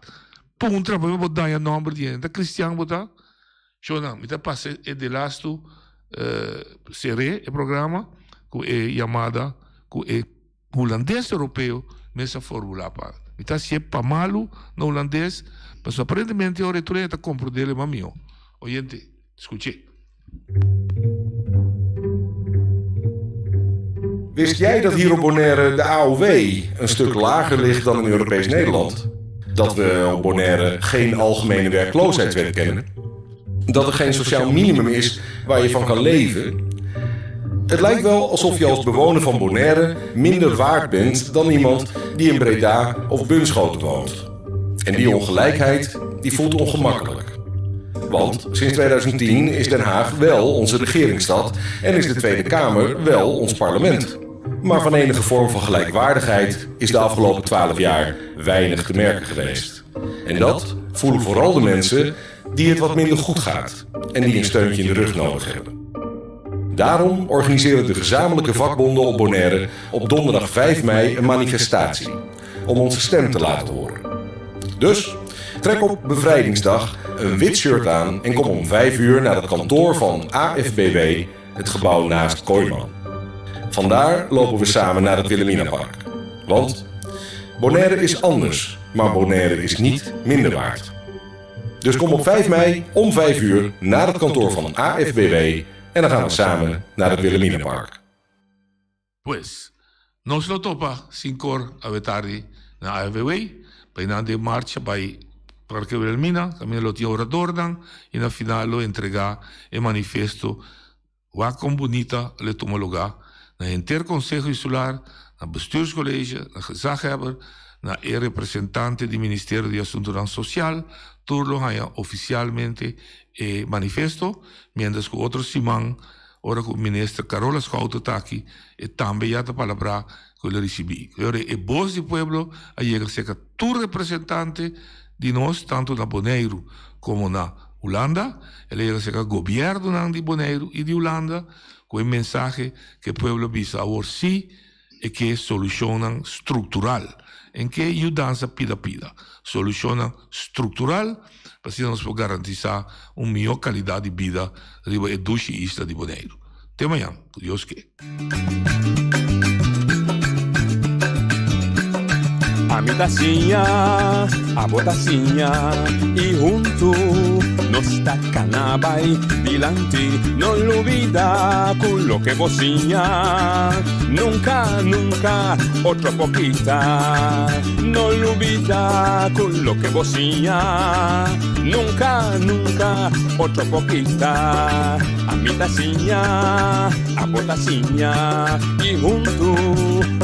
Puntra prome bo daña nomber di hende. Ta cristian bo ta? Shownan, mi ta pasa e delastu cere e programa cu e yamada cu e Hulandes europeo mes a formula pa. Mi ta hacié pa malu na hulandes, pasobra aparentemente ora e tur hende ta comprende le mas miho. Oyente, scuché. Wist jij dat hier op Bonaire de AOW een stuk lager ligt dan in Europees Nederland? Dat we op Bonaire geen algemene werkloosheidswet kennen? Dat er geen sociaal minimum is waar je van kan leven? Het lijkt wel alsof je als bewoner van Bonaire minder waard bent dan iemand die in Breda of Bunschoten woont. En die ongelijkheid die voelt ongemakkelijk. Want sinds 2010 is Den Haag wel onze regeringsstad en is de Tweede Kamer wel ons parlement. Maar van enige vorm van gelijkwaardigheid is de afgelopen 12 jaar weinig te merken geweest. En dat voelen vooral de mensen die het wat minder goed gaat en die een steuntje in de rug nodig hebben. Daarom organiseren de gezamenlijke vakbonden op Bonaire op donderdag 5 mei een manifestatie om onze stem te laten horen. Dus trek op Bevrijdingsdag een wit shirt aan en kom om 5 uur naar het kantoor van AFBW, het gebouw naast Kooiman. Vandaar lopen we samen naar het Wilhelminapark. Want Bonaire is anders, maar Bonaire is niet minder waard. Dus kom op 5 mei om 5 uur naar het kantoor van AFBW en dan gaan we samen naar het Wilhelminapark. Pues, nos lo topa sinkor awe tardi na AFBW, pa nan den marcha bai Parke Wilhelmina, kaminda lo tin oradornan i na final lo entregá e manifesto Wak kon bunita lo e tuma lugá na henter Konseho Insular, na Bestuurscollege, na Gezaghebber, na e representante di Ministerio di Asuntunan Sosial, tur lo haña ofisialmente e manifesto, miéntras ku otro siman ora ku Minister Carola Schouten ta aki, e tambe ya ta palabrá ku el a risibí. E ora e bos di pueblo a yega serka tur representante di nos, tantu na Boneiru komo na Hulanda. El a yega serka gobièrnunan di Boneiru i di Hulanda ku e mensahe ku e pueblo a bisa awor sí e ke solushonnan struktural. En ke yudansa pida pida. Solushonnan struktural pa asina nos por garantisá un mihó kalidat di bida riba e dushi isla di Boneiru. Te mañan, ku Dios ke. Ami ta siña, abo ta siña y huntu nos ta cana bay dilanti. No lubida cu loke bo siña nunca, nunca otro por kita. No lubida cu loke bo siña nunca, nunca otro por kita. Ami ta siña, abo ta siña y huntu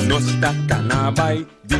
nos ta cana bay dilanti.